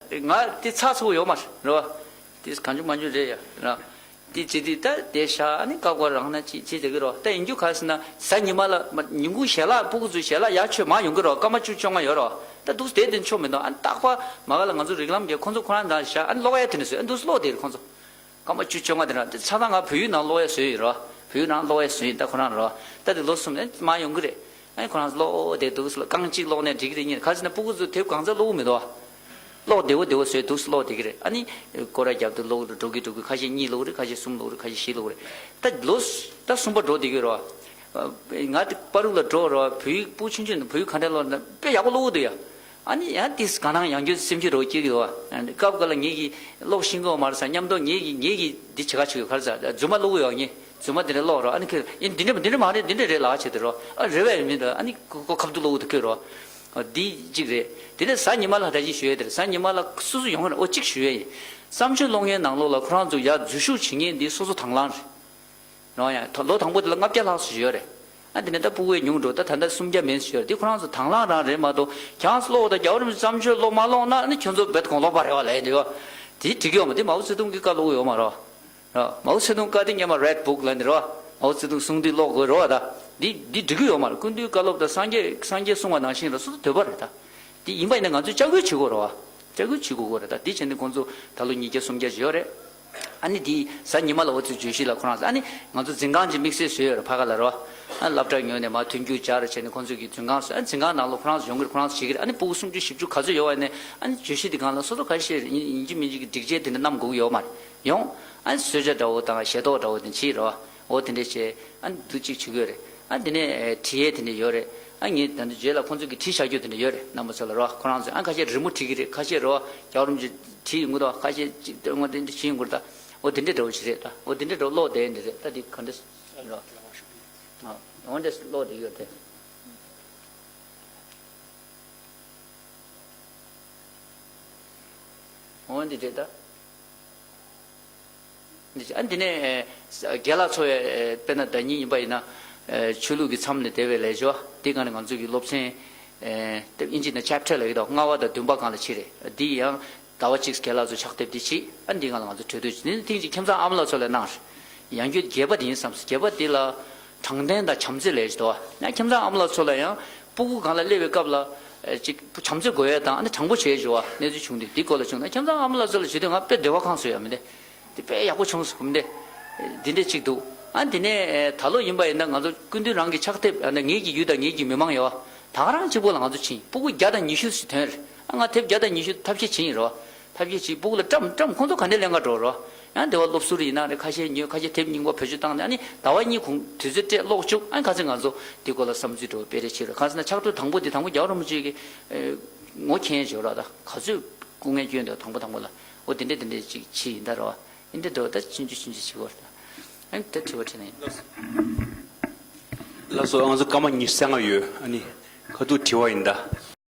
ན། ང་དེ་ཚགས་ཚུད་པོ་ཡོད་མ་རེད་བ། དེ་གང་བྱུང་མང་བྱུང་རེད་ཡ་ར། དེ་བྱེད་དུས་ད་དེ་ཤ་ཨ་ནི་སྐབས་འགའ་རང་ན་ཅིག་བྱེད་བསྡད་ཀྱི་རོ། ད་ཡིན་རྒྱུ་ག་ཟེར་ན་གཟའ་ཉི་མ་ལ་མ་ཉིན་གུང་ཞལ་ལག་སྤུ་གུ་ཚོའི་ཞལ་ལག་ཡར་མཆོད་མར་ཡོང་གི་རོ། སྐར་མ་བཅུ་བཅོ་ལྔ་ཡོད་རོ། ད་འདུག་སེ་དེ་དེ་མཆོད་མི་འདུག་ཨ་ནི་རྟག་པར་མ་ག་ལ་ང་ཚོ་རིགས་ལམ་གྱི་ཁོང་ཚོ་ཁོ་རང་ནང་བཞག་ཨ་ནི་ཀློག་ཡ་དེ་ནས་བཟོས། ཨ་ནི་འདུག་སེ་ཀློག་བསྡད་རེད་ཁོང་ཚོ། སྐར་མ་བཅུ་བཅོ་ལྔ་དེ་རང་དེ་ཆ་ཚང་ང་བོད་ཡིག་ནང་ཀློག་ཡ་བཟོས་ཡོད་རོ། བོད་ཡིག་ནང་ཀློག་ཡ་བཟོས་ཡིན་ད་ཁོ་རང་རོ། ད་དེ་ལོ་གསུམ་ཨེ་མ་ཡོང་གི་རེད། ཨ་ནི་ཁོ་རང་ཀློག་བསྡད་འདུག་སེ་རྐང་གཅིག་ཀློག་ནས་འགྲིག་གི་རེད། གཉིས་ག་ཟེར་ན་སྤུ་གུ་ཚོ་དེབ་གང་ཚ་ཀློག་གི་མི་འདུག་ཀློག་བདེ་བོ་བདེ་བོ་བཟོས་འདུག་སེ་ཀློག་བསྡད་ཀྱི་རེད། ཨ་ནི་སྐོར་ར་རྒྱབ་དུས་ཀློག་འགྲོ་གི་འགྲོ་གི་ཁ་ཤས་གཉིས་ཀློག་རེད། ཁ་ཤས་གསུམ་ཀློག་རེད། ཁ་ཤས་བཞི་ཀློག་རེད། ད་ལོ་ད་གསུམ་པ་འགྲོ་བསྡད་ཀྱི་རོ། ང་དེ་པ་རུག་ལ་འགྲོ་རོ། བོད་ཡིག་སྤུ་ཆུང་ཆུང་ནས་བོད་ཡིག་ག་འདྲ་ཀློག་ན་དཔེ་ཡག་པོ་ཀློག་གི་འདུག་ཡ། ཨ་ནི་ཡང་ཏིས་ག་ནང་ཡང་རྒྱུ་སེམས་ཤུགས་རོ་སྐྱེ་གི་ཡོད། སྐབས་འགའ་ལ་ངེད་ཀྱིས་ཀློག་ཤེས་ཀྱི་ཡོད་མ་རེད་ཟེར་སྙམ་དུ་ངེད་ཀྱིས་ངེད་ཀྱིས་འདི་བྱེད་ག་བྱེད་གི་ག་རེ་ཟེར་རྫུན་མ་ཀློག་གི་ཡོད། ངས་རྫུན་མ་འདི་འདྲ་ཀློག་རོགས། ཨ་ནི་ཁྱོད་ཡིན་འདི་འདྲ་འདི་འདྲ་མ་རེད་འདི་འདྲ་རེད་ལབ་བྱས་དེ་རོ། ཨ་རེད་པས་མི་འདུག་ཨ་ནི་ཁོ་ཁོ་ཁ་བསྡུ་ཀློག་དུ་ཁྱོད་རོ། འདི་གཅིག་རེད། དེ་ནས་གཟའ་ཉི་མ་ལ་ད་ཅི་ཞུ་ཡས་དེ་རེད། གཟའ་ཉི་མ་ལ་སོ་སོ་ཡོང་གི་རེད། ཨོ་གཅིག་ཞུ་ཡས་ཡིན། བརྩམས་ཆོས་ཀློག་མཁན་ནང་ལོགས་ལ་ཁོ་རང་ཚོ་ཡར་འཛུལ་ཞུགས་བྱེད་མཁན་འདི་སོ་སོ་དང་བླངས་རེད། རང་ཡང་ད་ལོ་དང་པོ་དེ་ལ་ལྔ་བརྒྱ་ལྷག་ཙམ་ཞིག་ཡོད་རེད། ཨ་དེ་ནས་ད་སྤུ་གུ་ཉུང་འགྲོ། ད་ད་ལྟ་སུམ་བརྒྱ་མིན་ཞིག་ཡོད་རེད། དེ་ཁོ་རང་ཚོ་དང་བླངས་རང་རེད་མ་གཏོགས་ཁྱེད་རང་ཚོ་ཀློག་དང་རྒྱལ་བ་རིན་པོ་ཆེ་བརྩམས་ཆོས་ཀློག་མ་ཀློག་ན་ཨ་ནི་ཁྱོད་ཚོ་རྦད་དགུང་ལོ་བར་རེད་བ་ལབ་ཡ་འདི་བ། དེ་འགྲིག་གི་ཡོད་མ་རེད། དེ་མའོ་ཙེ་ཏུང་གི་བཀའ་ཀློག་གི་ཡོད་མ་རེད་བ། ར། མའོ་ཙེ་ཏུང་གསུང་དུས་ཀློག་དགོས་རེད་བ་ད། མའོ་ཙེ་ཏུང་གསུང་དུས་ཀློག་དགོས་རེད་བ་ད། འདི་འདི་འགྲིག་གི་ཡོད་མ་རེད། སྐུ་མདུན་བཀའ་སློབ་དང་སངས་རྒྱས་སངས་རྒྱས་གསུང་བ་ནང་བཞིན་ལ་སོ་སོ་འདོད་པ་རེད་ད། འདི་ཡིན་པ་ཡིན་ན་ང་ཚོས་ལྕག་སྐུལ་བྱེད་དགོས་རེད་བ། ལྕག་སྐུལ་བྱེད་དགོས་ཀྱི་རེད་ད། འདི་བྱས་ནས་ཁོང་ཚོ་ད་ལོ་ཉིས་བརྒྱ་སུམ་བརྒྱ་ཅིག་ཡོད་རེད། ཨ་ནི་འདི་གཟའ་ཉི་མ་ལ་འོ་ཚོའི་བརྗོད་གཞི་ལ་ཁོ་རང་ཚོ་ཨ་ནི་ང་ཚོ་འཛིན་ཁང་ཅིག་དམིགས་བསལ་བཟོས་ཡོད་རེད་ཕ་ག་ལ་རོ། ཨ་སློབ་གྲྭ་ངོས་ནས་མར་མཐུན་འགྱུར་སྦྱར་བྱས་ནས་ཁོང་ཚོ་གི་འཛིན་ཁང་བཟོས། ཨ་འཛིན་ཁང་ནང་ལ་ཁོ་རང་ཚོ་ཡོང་གི་རེད། ཁོ་རང་ཚོ་བྱེད་ཀྱི་རེད། ཨ་ནི་སྤུ་གུ་སུམ་ཅུ་བཞི་བཅུ་ག་ཚོད་ཡོད་པ་ནས་ཨ་ནི་བརྗོད་གཞི་འདི་སྒང་ལ་སོ་སོ་ཁ་ཤས་ཡིན་གཅིག་མིན་གཅིག་གི་སྒྲིག་ཆས་དེ་འདྲ་བསྣམས་དགོས་ཀྱི་ཡོད་མ་རེད། ཡོང་། ཨ་ནི་གསོལ་ཇ་འདྲ་བོ་དང་ཞལ་ཏོག་འདྲ་བོ་དེ་བྱེད་རོ། འོ་དེ་འདྲས་བྱས་ཨ་འདུག་ཅིག་བྱེད་དགོས་རེད། ཨ་དེ་ནས་ཨེ་བྲིས་ཡས་དེ་འདྲས་ཡོད་རེད། ཨ་ངས་ད་ནི་རྗེས་ལ་ཁོང་ཚོ་གིས་བྲིས་བཞག་རྒྱུ་དེ་འདྲས་ཡོད་རེད། རྣམ་པ་ཚོ་ལ་རོ། ཁོ་རང་ཚོས་ཨ་ཁ་ཤས་རི་མོ་བྲིས་ཀྱི་རེད། ཁ་ཤས་རོ་རྒྱལ་བ་རིན་པོ་ཆེ་བྲིས་ཡོང་གི་འདུག་ཁ་ཤས་ཅིག་སྟོན་ངོ་དེ་འདྲས་བྱེད་ཡོང་གི་རེད་ད། འོ་དེ་འདྲས་འདྲ་བོ་ཞིག་རེད་ད། འོ་དེ་འདྲས་འདྲ་བོ་ཀློག་བསྡད་འདྲས་རེད་ད། དེ་ག་འདྲས་རོ། འོ་འདྲས་ཀློག་བསྡད་ཡོད་དེ། འོ་འདི་རེད་ད། འདི་ཨ་འདི་ནས་ཨེ་རྒན་ལགས་ཚོ་ཡ་ཨེ་དཔེར་ན་ཟླ་ཉིན་ཡིན་པ་ཡིན་ན་ཨེ་ཆོས་ལུགས་ཀྱི་མཚམས་ནས་འདས་པའི་ལས་སྦྱོར་འདི་སྒང་ནས་ང་ཚོ་གི་སློབ་ཚན་ཨེ་དེ་ཨིན་ཇི་ནས་ཆེབ་ཊར་ལབ་ཀྱི་འདུག་ལྔ་པ་དང་བདུན་པ་སྒང་ལ་ཕྱིན་རེད། འདི་ཡང་ཟླ་བ་གཅིག་རྒན་ལགས་ཚོ་ཕྱག་དེབ་འདི་བྱེད། ཨ་འདི་སྒང་ལ་ང་ཚོ་གྲོས་བསྡུར་བྱེད། འདི་ནི་ཐེངས་གཅིག་ཁྱིམ་ཚང་ཨ་མ་ལགས་ཚོ་ལ་གནང་རེད། ཡང་བསྐྱར་བརྒྱད་པ་དེ་ཡིན་བསམ། བརྒྱད་པ་དེ་ལ་དྲང་བདེན་དང་བྱམས་བརྩེ་ལས་ཞིག་འདུག་ཡང་ཁྱིམ་ཚང་ཨ་མ་ལགས་ཚོ་ལ་ཡང་སྤུ་གུ་སྒང་ལ་སླེབས་པའི་སྐབས་ལ་ཨེ་ཅིག་བྱམས་བརྩེ་དགོས་ཡས་དང་ཨ་ནི་དྲང་པོ་བྱས་ཞུ་བ་གནས་ཚུལ་བྱུང་དུས། འདི་སྐོར་ལ་བྱུང་ན་ཁྱིམ་ཚང་ཨ་མ་ལགས་ཚོ་ལ་ཞུ་དུས་ང་དཔེ་འབྲེལ་བ་ཁང་བཟོ་ཡ་མི་འདི་འདི་དཔེ་ཡག་པོ་བྱུང་སོང་གི་མི་འདི་འདི་འདྲས་ཅིག་འདུག་ཨ་དེ་ནས་ཨེ་ད་ལོ་ཡིན་པ་ཡིན་ན་ང་ཚོ་སྐུ་མདུན་རང་གི་ཕྱག་དེབ་ཨ་ནི་ངེད་ཀྱི་ཡུལ་དང་ངེད་ཀྱི་མི་མང་ཡོད་བ་ད་ག་རང་གཅིག་པོ་ལ་ང་ཚོ་ཕྱིན། སྤུ་གུ་བརྒྱ་དང་ཉི་ཤུ་ཞིག་ཐོན་རེད། ཨ་ང་དེབ་བརྒྱ་དང་ཉི་ཤུ་ཐབས་ཤེས་བྱིན་ཡིན་རོ། ཐབས་ཤེས་བྱིན། སྤུ་གུ་ལ་བཀྲམ་བཀྲམ། ཁོང་ཚོ་ག་འདྲས་ལེན་ག་འགྲོ་རོ། ཡང་དེ་བ་སློབ་ཟུར་ཡིན་ན་རེད། ཁ་ཤས་ཉོས། ཁ་ཤས་དེབ་རྙིང་པ་བེད་སྤྱོད་བཏང་ནས་ཨ་ནི་ཟླ་བ་གཉིས་གུང་དུས་ཚོད་སྤྲད་ཀློག་བཅུག་ཨ་ནི་ཁ་ཚོད་ང་ཚོ་དེ་སྐོར་ལ་བསམ་ཚུལ་འགྲོ་སྤེལ་རེས་བྱེད་རོགས། གང་ཟེར་ན་ཕྱག་ཐོ་དང་པོ་དེ་དང་པོ་རྒྱལ་བ་རིན་པོ་ཆེ་གི་ངོ་མཁྱེན་བྱོས་རོགས། ད་ག་ཚོད་སྐུ་ངལ་སྐྱོན་འདུག་དང་པོ་དང་པོ་ལ་འོ་དེ་འདྲས་དེ་འདྲས་ཅིག་བྱེད་ཡིན་ད་རོ། ཨ་འདྲས་འགྲོ་ད་ཆུང་ཆུང་ཆུང་ཆུང་བྱེད་དགོས་རེད། ཨ་ནི་ད་དྲི་བ་དྲིས་ན་ཡིན། ལགས་སོ། ང་ཚོ་སྐར་མ་ཉི་ཤུ་རྩ་ལྔ་ཡོད། ཨ་ནི་ཁ་ཐུག་དྲི་བ་ཡིན་ད།